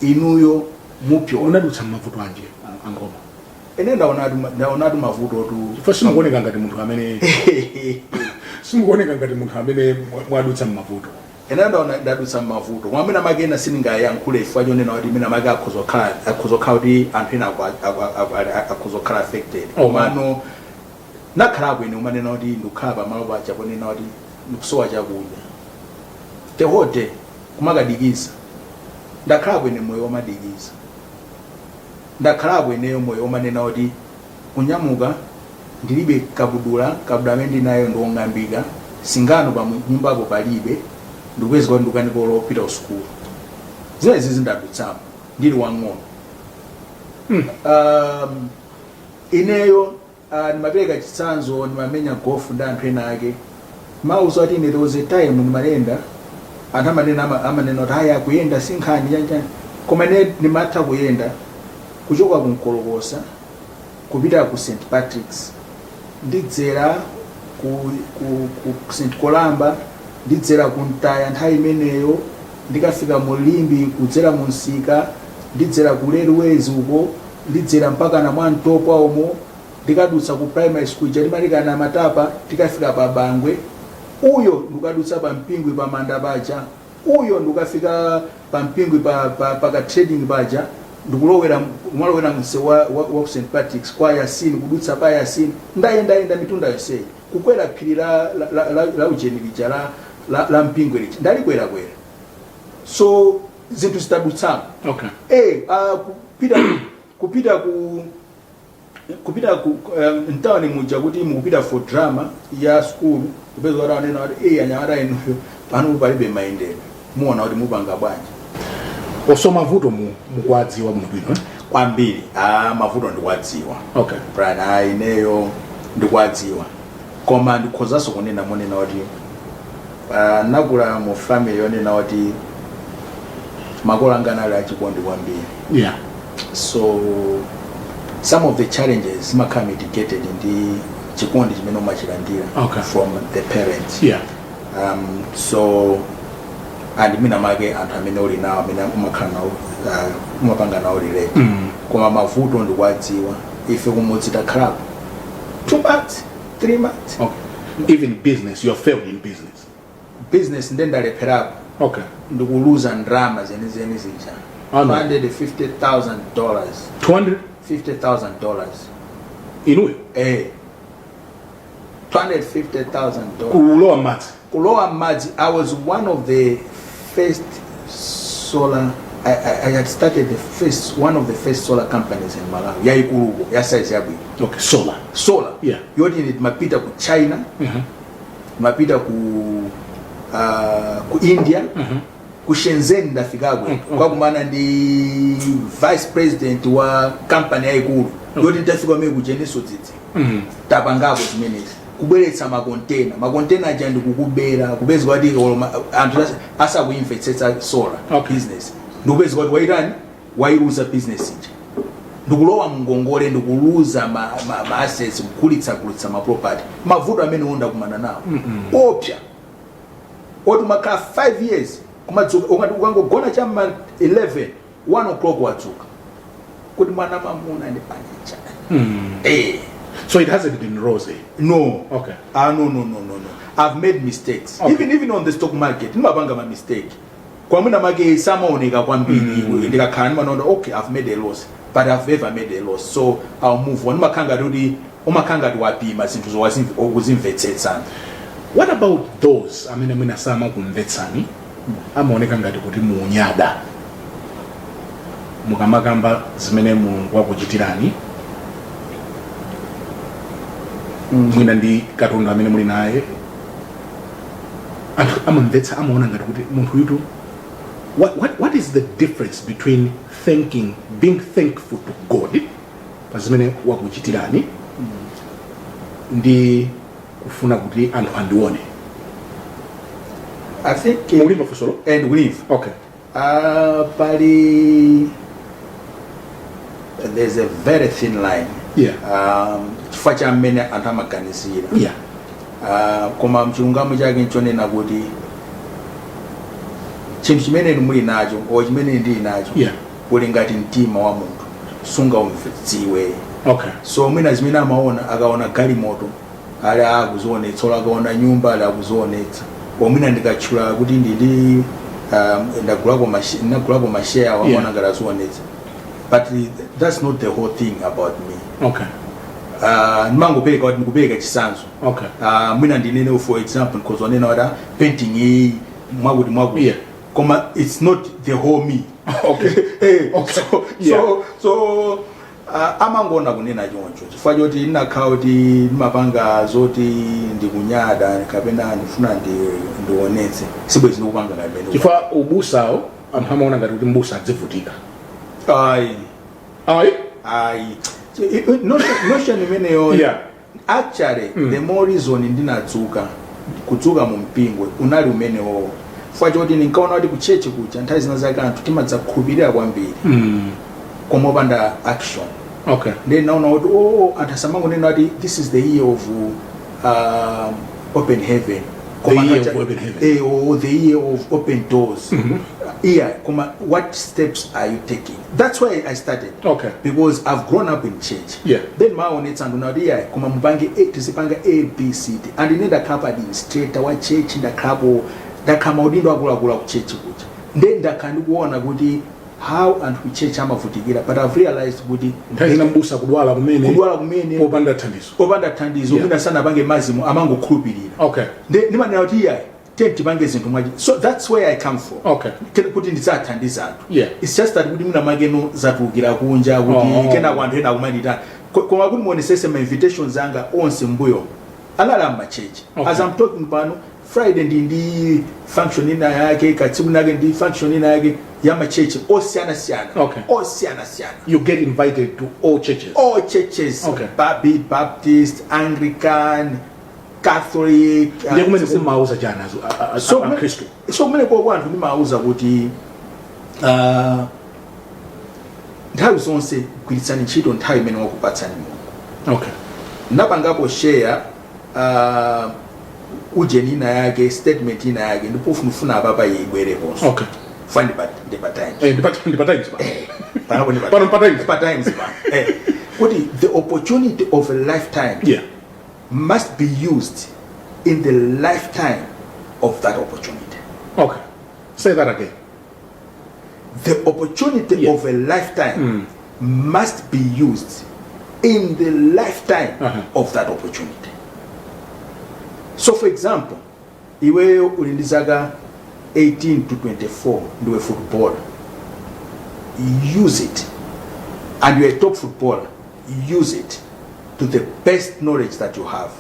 inuyo mupyola. Unadutsa mmavuto anji, angoma? Ine ndaonatu mavuto tu. Chifukwa simukuoneka ngati munthu amene mwadutsa mmavuto. Ine ndaona ndadutsa mavuto, koma amene amake ena sindingayankhule chifukwa chonena kuti imene amake akhoza kukhala kuti anthu ena akhoza kukhala affected. Komano nakhalako ine umanena kuti ndikukhala pamalo paja ponena kuti ndikusowa chakudya the whole day, kumakadikiza. Ndakhalako ine moyo womadikiza. Ndakhalako ineyo moyo womanena kuti kunyamuka ndilibe kabudula, kabudula amene ndinayo ndiwong'ambika, singano pa nyumbapo palibe, ndikupeza kuti ndikukanika lopita ku sukulu. Zimenezi zindadutsamo ndili wang'ono. Ineyo ndimapereka chitsanzo, ndimamenya golf ndi anthu ena ake, mauzo ati ine there was a time ndimayenda, anthu amanena amanena kuti aya kuyenda si nkhani chanchani, koma ine ndimatha kuyenda kuchoka ku Nkolokosa kupita ku St Patrick's, ndidzera ku St Columba, ndidzera ku Ntaya, nthawi imeneyo ndikafika mu Limbe kudzera mu Msika, ndidzera ku Railways uko, ndidzera mpaka na Mwantopwa umo, ndikadutsa ku primary school ija timalikana matapa, tikafika pa Bangwe uyo, ndikadutsa pa Mpingwi pa manda paja uyo, ndikafika pa Mpingwi pa ka trading paja, ndikulowera kumalowera msewu wa ku St Patrick's kwa Yasini, kudutsa pa Yasini, ndayendayenda mitunda yonseyi, kukwera phiri la ujeni lija la Mpingwe lija, ndalikwerakwera. So zinthu zitadutsamo. Kupita ku mtawuni muja kuti mukupita for drama ya school, kupeza kuti anena kuti, "Eh, anyamata inuyo pano palibe mayendedwe, muona kuti mupanga bwanji?" So mavuto mukuwadziwa bwinobwino, eh? Kwambiri. Ah, mavuto ndikuwadziwa. Brian, ineyo ndikuwadziwa, koma ndikhozanso kunena monena kuti nakula mu family yonena kuti makolo anga anali achikondi kwambiri. So some of the challenges zimakhala mitigated ndi chikondi chimene umachilandira from the parents. So and mina make anthu amene uli nawo, amene umakhala nawo, umapanga nawo relate. Koma mavuto ndikuwadziwa. Ife kumudzi takhalako 2 months, 3 months. Okay. Even business, you have failed in business? Business nde ndalepherapo. Ndikuluza ndrama zenizeni zija. Ah, no. $250,000. 200? $50,000. Inuyo? Eh, $250,000. Kulowa m'madzi? Kulowa m'madzi. I was one of the first solar, I had started the first one of the first solar companies in Malawi, yayikuluko, ya size yabwino. Okay, solar. Solar. Yoti ine timapita ku China, timapita ku India, ku Shenzhen ndafikako, kwakumana ndi vice president wa company yayikulu, yoti nditafika kumene kucheniso dzidzi. Tapangako zimenezi, kubweretsa makontena, makontena aja ndikukubera, kupeza kuti anthu asakuimvetsetsa solar business, ndikupeza kuti waitani, wailuza business ija, ndikulowa mngongole, ndikuluza ma assets, kugulitsa gulitsa ma property. Mavuto amene ndakumana nawo opya oti umakhala 5 years kumadzuka, ukangogona chamma 11, 1 o'clock wadzuka kuti mwana mamuna ndi panyicha. So it hasn't been rosy? No. Ah, no, I've made mistakes. Even on the stock market ndimapanga ma mistake, kwamwina make samaoneka kwambiri. Ndikakhala ndimanaona, okay, I've made a loss. But I've ever made a loss, so I'll move on. Umakhala ngati kuti umakhala ngati wapima zinthu ukuzimvetsetsa. What about those amene mwina samakumvetsani, amaoneka ngati kuti munyada mukamakamba zimene Mulungu wakuchitirani, mwina ndi katundu amene muli naye? Anthu amamvetsa, amaona ngati kuti munthu uyutu, what is the difference between thanking, being thankful to God pa zimene wakuchitirani ndi kufuna kuti anthu andione? I think Mukulimva funsolo? And we Okay. Pali, there's a very thin line chifukwa cha mmene anthu amaganizira. Koma mchilungamo chake nchonena kuti chinthu chimene inu muli nacho o chimene ndili nacho uli ngati mtima wa munthu, sungaumdziwe. So mwina zimene amaona, akaona galimoto ali akuzionetsa, olo akaona nyumba ali akuzionetsa, o mwina ndikatchula kuti ndili ndagulako masheya, amaona ngati azionetsa, but that's not the whole thing about me. Ndimangopereka kuti ndikupereka chitsanzo. Mwina ndinene, for example, ndikhozonena kuti painting iyi mwakuti mwakuti, koma it's not the whole me. So, so amangoona kunena choncho chifukwa choti ndinakhala kuti ndimapanga zoti ndikunyada kapena ndifuna ndionetse, sibwezi ndikupanga kapena Chifukwa ubusawo anthu amaona ngati kuti mbusa adzivutika. Ayi. Ayi. Ayi. So, notion imeneyo, actually, the more reason ndinadzuka kudzuka mu mpingo unali umenewo, chifukwa choti ndinkaona kuti ku church kuja nthawi zina zake anthu timadzakhulupirira kwambiri koma opanda action. Then naona kuti, oh, anthu asamangonena kuti this is the year of open heaven. The year of open heaven. Eh, or the year of open doors. Yeah, koma what steps are you taking? That's why I started, because I've grown up in church. Then maonetsa anthu nati, yeah, koma mupange A, tizipanga A, B, C, D. And ine ndakhalapo administrator wa church, ndakhalapo, ndakhala maudindo akuluakulu ku church kuja. Then ndakhala ndikuona kuti how anthu ku church amavutikira, but I've realized kuti Nthawi zina mbusa kudwala kumene, kudwala kumene, popanda thandizo. Popanda thandizo. Mwina sanapange mazimo, amangokhulupirira. Nde ndimanena kuti iyayi, tiye tipange zinthu mwachi. So that's where I come from, kuti ndidzathandiza anthu. It's just that kuti mwina makeno zatulukira kunja kuti kenako anthu ena akumanita. Koma kuti muonesese, ma invitations anga onse mbuyo anali amma church. As I'm talking pano, Friday ndi function ina yake, katsiku nake ndi function ina yake ya ma church osiyanasiyana. Osiyanasiyana. You get invited to all churches? All churches. Be it Baptist, Anglican, Catholic. Ndiye kumene kumauza chani So akhristu? So kumene koko anthu ndimawuza kuti nthawi zonse gwiritsani ntchito nthawi imene wakupatsani Mulungu. Napangapo share ujeni ina yake, statement ina yake, ndipo funufuna apapa ibwereponso. Fa ndi pa Times. Eh, ndi pa Times pa. Panopo ndi pa Pano pa Times. Pa Times pa. Kuti the opportunity of a lifetime must be used in the lifetime of that opportunity. Okay, say that again. The opportunity of a lifetime must be used in the lifetime of that opportunity. So for example, iweyo uli ndi zaka 18 to 24, ndiwe footballer, use it. And you're a top footballer, use it to the best knowledge that you have,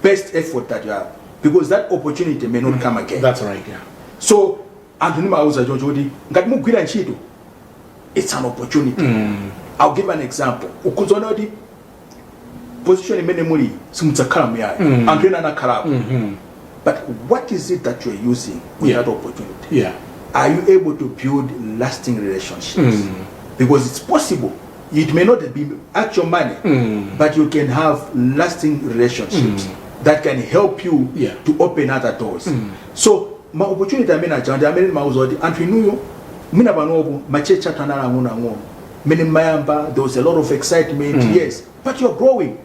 best effort that you have, because that opportunity may not come again. That's right, yeah. So anthu ndimawauza choncho kuti ngati mugwira ntchito, it's an opportunity. I'll give an example. Ukuzoona kuti position imene muli simudzakhala muyaya. Anthu ena anakhalapo, but what is it that you're using with that opportunity? Are you able to build lasting relationships? Because it's possible it may not be actual money, but you can have lasting relationships that can help you to open other doors. So ma opportunity amene aja ndi amene ndimauza kuti anthu inuyo mwina panopo ma church athu anali ang'onoang'ono mmene mmayamba. There was a lot of excitement, yes, but you're growing.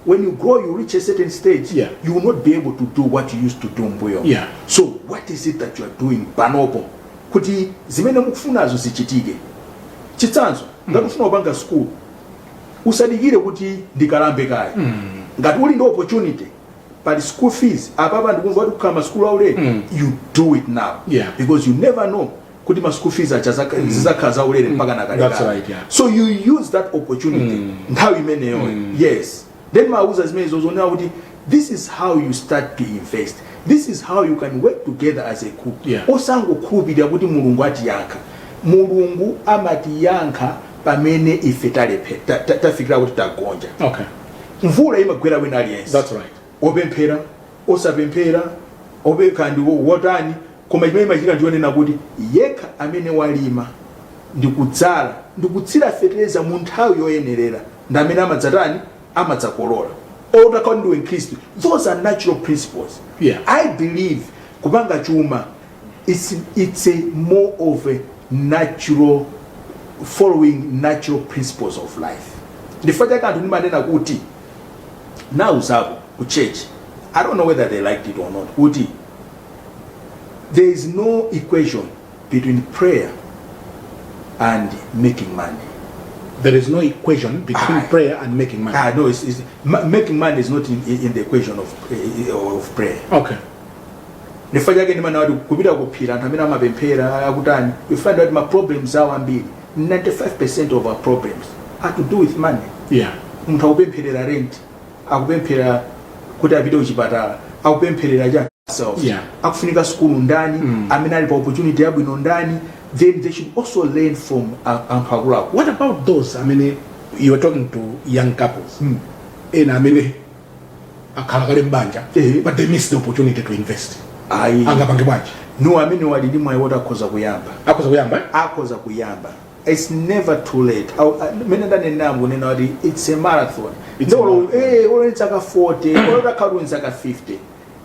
When you grow, you reach a certain stage, you will not be able to do what you used to do mbuyo. So what is it that you are doing panopo kuti zimene mukufunazo zichitike? Chitsanzo, Ngati ufuna kupanga school, usadikire kuti ndikalambe kaya. Ngati uli ndi opportunity, pali school fees apapa, ndikumva kuti kukhala masukulu aulere, you do it now, because you never know kuti ma school fees aja zizakhala zaulere mpaka nakalekale. That's right, yeah. So you use that opportunity nthawi imeneyo. Yes, then mauza zimene zozonena kuti this is how you start to invest, this is how you can work together as a group. Osangokhulupirira kuti Mulungu atiyankha. Mulungu amatiyankha pamene ife talephe tafikira kuti tagonja. Mvula imagwera wina aliyense, That's right. opemphera, osapemphera, opekha ndi wotani, koma chimene imachitika ndionena kuti yekha amene walima ndikudzala ndikutsira fetereza mu nthawi yoyenerera ndi amene amadzatani, amadzakolola. Otakhala ndiwe Mkhristu, those are natural principles. I believe kupanga chuma, it's a more of a natural, following natural principles of life. Ndifukwa chake anthu ndimanena kuti nauzapo ku church, I don't know whether they liked it or not, kuti there is no equation between prayer and making money. There is no equation between Aye. Prayer and making money. Ah, no, making money is not in the equation of prayer. Ndifukwa chake ndimana kuti kupita kuphiri, anthu amene amapemphera akutani, you find out ma problems awo ambiri, 95% of our problems are to do with money. Munthu akupempherera rent, akupemphera kuti apite kuchipatala, akupempherera cha self, akufunika sukulu ndani, amene ali pa opportunity yabwino ndani. Then they should also learn from anthu akuluakulu. What about those amene, you are talking to young couples, ena amene akhala kale mbanja, but they miss the opportunity to invest? Ayi. Angapange bwanji? No, amene wali ndi mwayi woti akhoza kuyamba. Akhoza kuyamba, eh? Akhoza kuyamba, it's never too late. Mene ndanena, kunena kuti it's a marathon. It's a Ndolo marathon. Olo zaka 40, olo takhala zaka 50,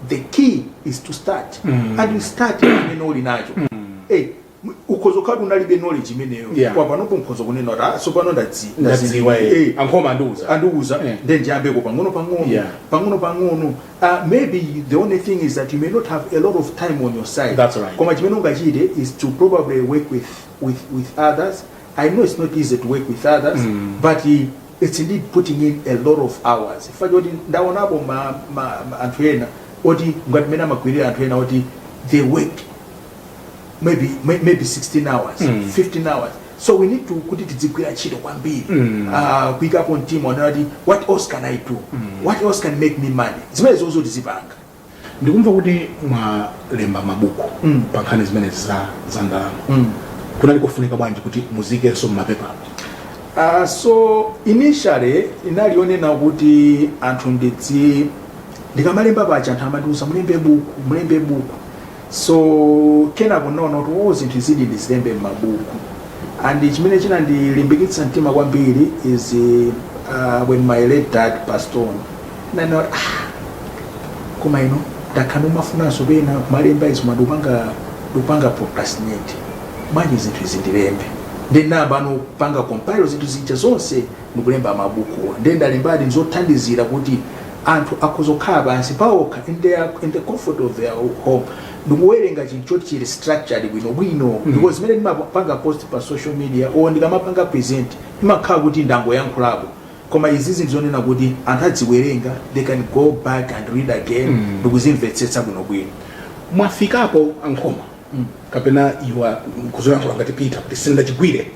the key is to start. And you start imene uli nacho. Ukhoza kukhala unalibe knowledge imeneyo, kwa panopo nkhoza kunena kuti, ah, so pano Ndadziwa, eh. Ankhoma andiuza. Andiuza. Then ndiyambeko pang'ono pang'ono, pang'ono pang'ono. Maybe the only thing is that you may not have a lot of time on your side. That's right. Koma chimene ungachite is to probably work with others. I know it's not easy to work with others, but it's indeed putting in a lot of hours. Fact kuti ndaonapo ma anthu ena oti ngati mene amagwirira, anthu ena oti they work maybe 16 hours, 15 hours. So we need to kuti tidzigwira ntchito kwambiri, kuyikapo mtima onena kuti what else can I do, what else can make me money? Zimene zozo tizipanga. Ndikumva kuti mwalemba mabuku pa nkhani zimenezi za ndalama. Kunali kofunika bwanji kuti muzikenso mmapepala? So initially inali yonena kuti anthu ndidzi ndikamalemba paja, anthu amandiuza, "Mulembe buku, mulembe buku." So kenako naona kuti, oh, zinthu zidi ndizilembe m'mabuku. And chimene chinandilimbikitsa mtima kwambiri is when my late dad passed on, ndinaona kuti, ah, koma ino ndakhala umafunanso pena kumalemba izi, koma ndikupanga procrastinate. Bwanji zinthu izi ndilembe? Ndinayamba nopanga compile zinthu zija zonse ndikulemba mabukuwa. Ndiye ndalembadi nzothandizira kuti anthu akhoza kukhala pansi paokha in the comfort of their home ndikuwerenga chinthu choti chili structured bwinobwino, because zimene ndimapanga post pa social media or ndikamapanga present, imakhala kuti ndangoyankhulapo, koma izizi ndizonena kuti anthu adziwerenga, they can go back and read again ndikuzimvetsetsa bwinobwino. Mwafikapo, Ankhoma, kapena iwa kuzoyankhula ngati Peter kuti sindachigwire,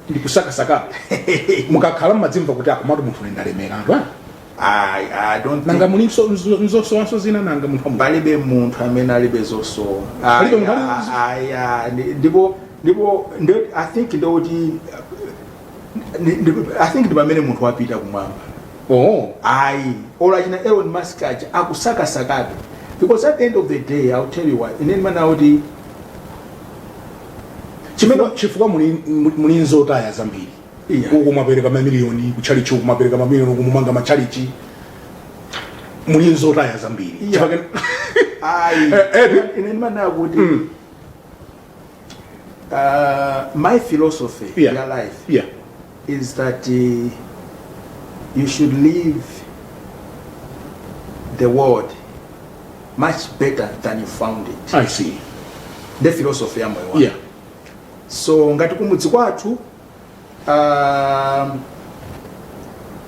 ndikusakasakapo? Mukakhala mmadzimva kuti akomatu munthu ndalemera anthu, ah? I don't Nanga think mulinso nzosowanso zina nanga munthu wa Mulungu? Palibe munthu amene alibe zosowa. Palibe munthu alibe. Aya, ndipo I think ndikuti I think ndi pamene munthu wapita kumwamba. Ayi, olo achina Elon Musk aja akusakasakabe, because at the end of the day, I'll tell you what, ine ndimana kuti Chifukwa muli nzotaya zambiri. Uku mwapereka mamiliyoni kutchalichi, uku mwapereka mamiliyoni, uku mumanga matchalichi, muli nzotaya zambiri. Ayi. Eh, eh. Ine ndimana kuti my philosophy ya life is that you should leave the world much better than you found it. I see. The philosophy ya moyo wanga. So ngati kumudzi kwathu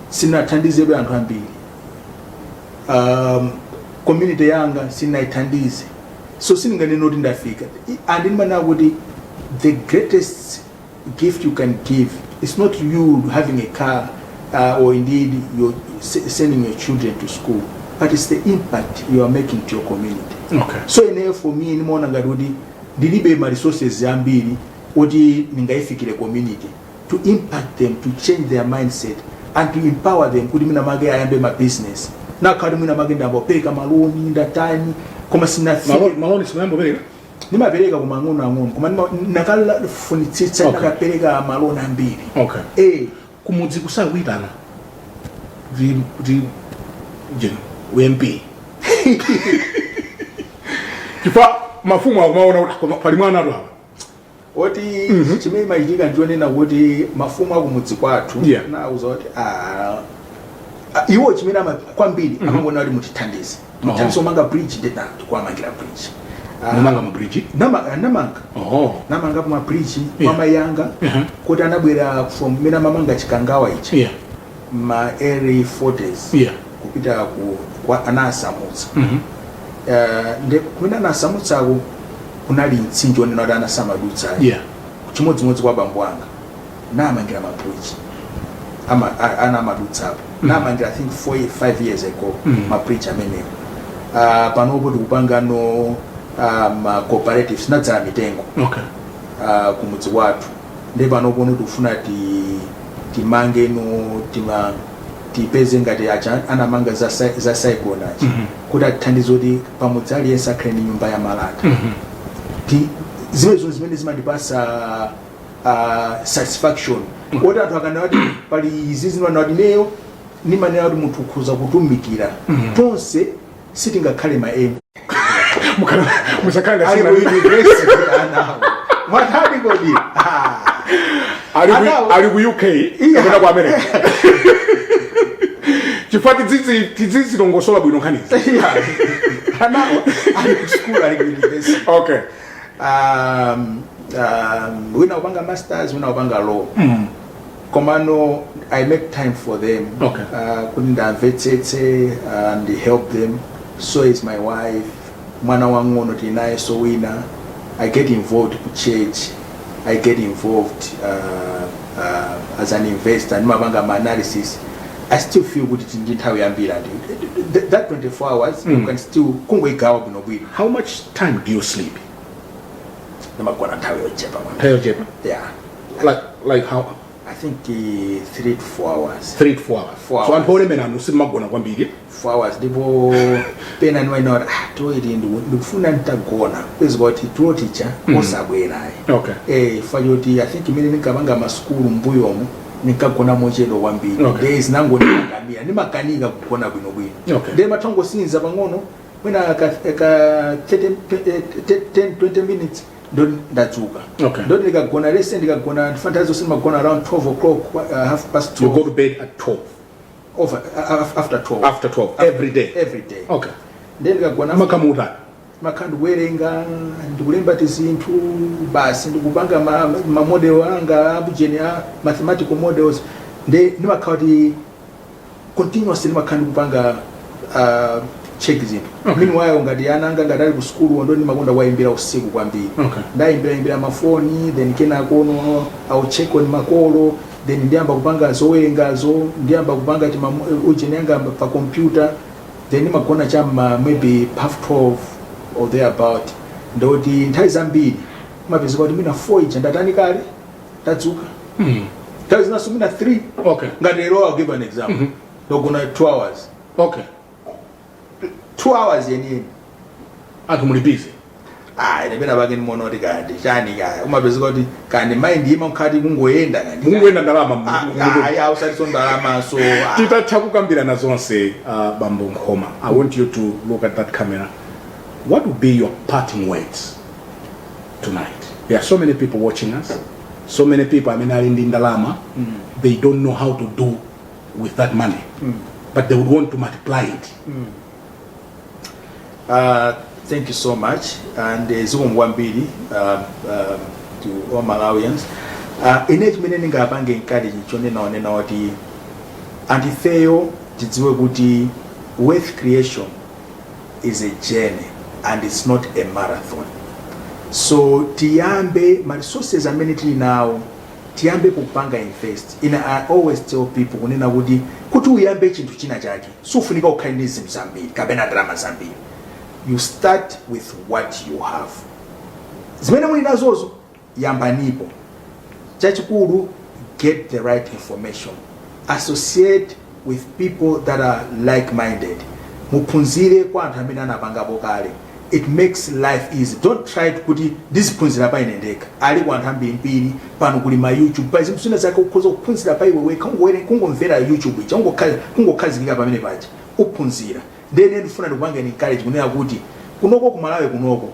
Sinathandizebe anthu ambiri, community yanga sinayithandize, so sindinganene kuti ndafika. And ndimanena kuti the greatest gift you can give is not you having a car or indeed you're sending your children to school, but it's the impact you are making to your community. So ineyo, for me, nimaona ngati kuti ndilibe ma resources ambiri oti ndingayifikire community to impact them, to change their mindset and to empower them kuti mwina make ayambe ma business. Nakhati mwina make ndambopereka maloni, ndatani, koma sinafike. Maloni simayambopereka? Ndimapereka koma ang'ono ang'ono, koma nakalafunitsitsa nakapereka maloni ambiri. Eh. Kumudzi kusakuitana kuti je uMP, chifukwa mafumu akumaona kuti koma pali mwana atu apa. Oti chimene machitika ndionena kuti mafumu akumudzi kwathu nauza kuti iwo chimene kwambiri amangona kuti mutithandize, mutithandize umanga bridge, ndena tikuwamangira bridge. Mumanga mabridge? Namanga. Namanga ma bridge kwa mayanga kuti anabwera from mmene amamanga Chikangawa ichi ma early 40s kupita ku kwa anasamutsa. Nde kumene anasamutsako kunali mtsinje onena kuti anasamadutsa. Chimodzimodzi kwa bambo anga, namangira mabridge ana amadutsapo. Namangira, I think, 4 5 years ago, mabridge amenewo. Panopo tikupangano cooperatives, nadzala mitengo kumudzi kwathu. Ndi panopo tikufuna timange no tima tipeze ngati acha anamanga za cyclone aja, kuti atithandize kuti pamudzi aliyense akhale ndi nyumba ya malata. Zimenezo zimene zimandipasa satisfaction, kuti anthu akanena kuti pali izi zimanena kuti neyo nimanena kuti munthu ukhoza kutumikira. Tonse sitingakhale ma MP. Musakhale. Ali ku university anawo, mwatani kodi? Ah. Ali ku Anawo. Ali ku UK kapena ku America, chifukwa tidzizilongosola bwino nkhanizi. Yeah. Anawo ali ku school, ali ku university. Wina upanga masters, wina upanga law. Komano I make time for them kuti ndamvetsetse and help them. So is my wife, mwana wang'ono tinaye. So wina I get involved ku church, I get involved as an investor, ndimapanga ma analysis. I still feel kuti ndi nthawi yambiri and that 24 hours you can still kungoigawa bwinobwino. How much time do you sleep? Ndimagona nthawi yochepa kwambiri. Nthawi yochepa? Yeah. Like how? I think 3 to 4 hours. 3 to 4 hours? Four So hours. anthu olemera anu simagona kwambiri. 4 hours, ndipo pena niwaina kuti tulo iti ndikufuna nditagona, kwezi kuti tulo ticha osabwerayi. Eh, fa choti I think imene ndinkapanga masukulu mbuyomu ndinkagona mochedwa kwambiri. Days nangondikakamira, ndimakanika kugona bwinobwino. Ndiye mathongosinza pang'ono mwina ka 30, 10 20 minutes ndo ndadzuka. Ndo ndikagona lese ndikagona ndifuna zonse ndimagona around 12 o'clock, half past You 12. Go to bed at 12? Over after 12. After 12 every day? Every day. Ndiye ndikagona Makamuta? Makhala ndikuwerenga, ndikulemba tizinthu basi, ndikupanga ma model anga abujeni a mathematical models. Ndi ndimakhala kuti continuously ndimakhala ndikupanga check zinthu. Meanwhile, ngati ana anga ngati ali ku sukulu, ndo ndimakonda kuwayimbira usiku kwambiri. Ndayimbirayimbira mafoni, then kenakono I'll check on makolo, then ndiyamba kupanga zowerengazo, ndiyamba kupanga tima ujeni yanga pa computer, then ndimagona chamma maybe half 12 or thereabout. Ndoti nthawi zambiri mapezeka kuti mwina 4 ija ndatani kale, ndadzuka. Nthawi zinaso mwina 3. Ngati lero, I'll give an example, ndogona 2 hours. 2 hours yeniyeni. Anthu muli busy. Ah, ine pena pake ndimaona kuti kandi chani kaya umapezeka kuti kandi mind ima nkhati kungoyenda kandi. Mungoyenda ndalama. Ah, ah, usatiso ndalamaso, ah. Titatha kukambirana zonse, bambo Nkhoma, I want you to look at that camera. What would be your parting words tonight? There are so many people watching us, so many people amene ali ndi ndalama. They don't know how to do with that money, but they would want to multiply it. Thank you so much and zikomo kwambiri to all Malawians. Ine chimene ndingapange encourage chonena kuti anthu ifeyo tidziwe kuti wealth creation is a journey and it's not a marathon. So tiyambe ma resources amene tili nawo, tiyambe kupanga invest. Ine I always tell people kunena kuti uyambe chinthu china chake, sufunika ukhale ndi zinthu zambiri kapena ndalama zambiri. You start with what you have. Zimene muli nazozo, yambanipo. Chachikulu, get the right information, associate with people that are like minded, muphunzire kwa anthu amene anapangapo kale. It makes life easy. Don't try to kuti ndiziphunzira pa ine ndekha. Ali ku anthu ambirimbiri pano, kuli ma YouTube, pa zinthu zina zake ukhoza kuphunzira pa iwe wekha, kungomvera YouTube ija, kungokhazikika pamene paja, uphunzira. Ndene ndifuna ndikupange encourage kunena kuti kunoko kumalawi kunoko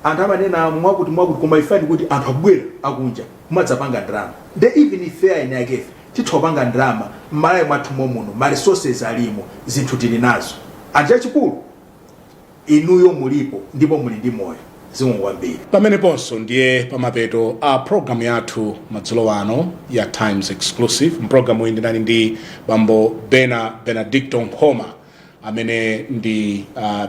anthu amanena mwakuti mwakuti, koma ifani kuti anthu akubwera akunja kumadzapanga ndalama. Nde even ife eni akefe titha kupanga ndalama m'Malawi mwathu momuno. Ma resources alimo, zinthu tili nazo. Anthu, chachikulu inuyo mulipo ndipo muli ndi moyo. Zikomo kwambiri. Pameneponso ndiye pamapeto a programu yathu madzulo ano ya Times Exclusive. Mpulogalamu iyi ndinali ndi Bambo Bena Benedicto Nkhoma, amene ndi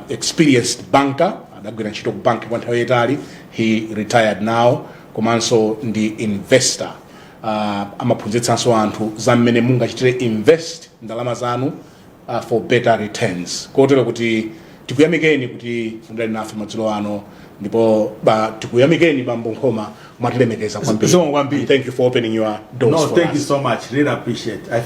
experienced banker, adagwira ntchito ku banki kwa nthawi yayitali, he retired now, komanso ndi investor. Amaphunzitsanso anthu za mmene mungachitire invest ndalama zanu for better returns, kotero kuti tikuyamikeni kuti mudali nafe madzulo ano, ndipo tikuyamikeni, Bambo Nkhoma, mwatilemekeza kwambiri. Zikomo kwambiri. Thank you for opening your doors No, for thank us. you so much. Really appreciate. I feel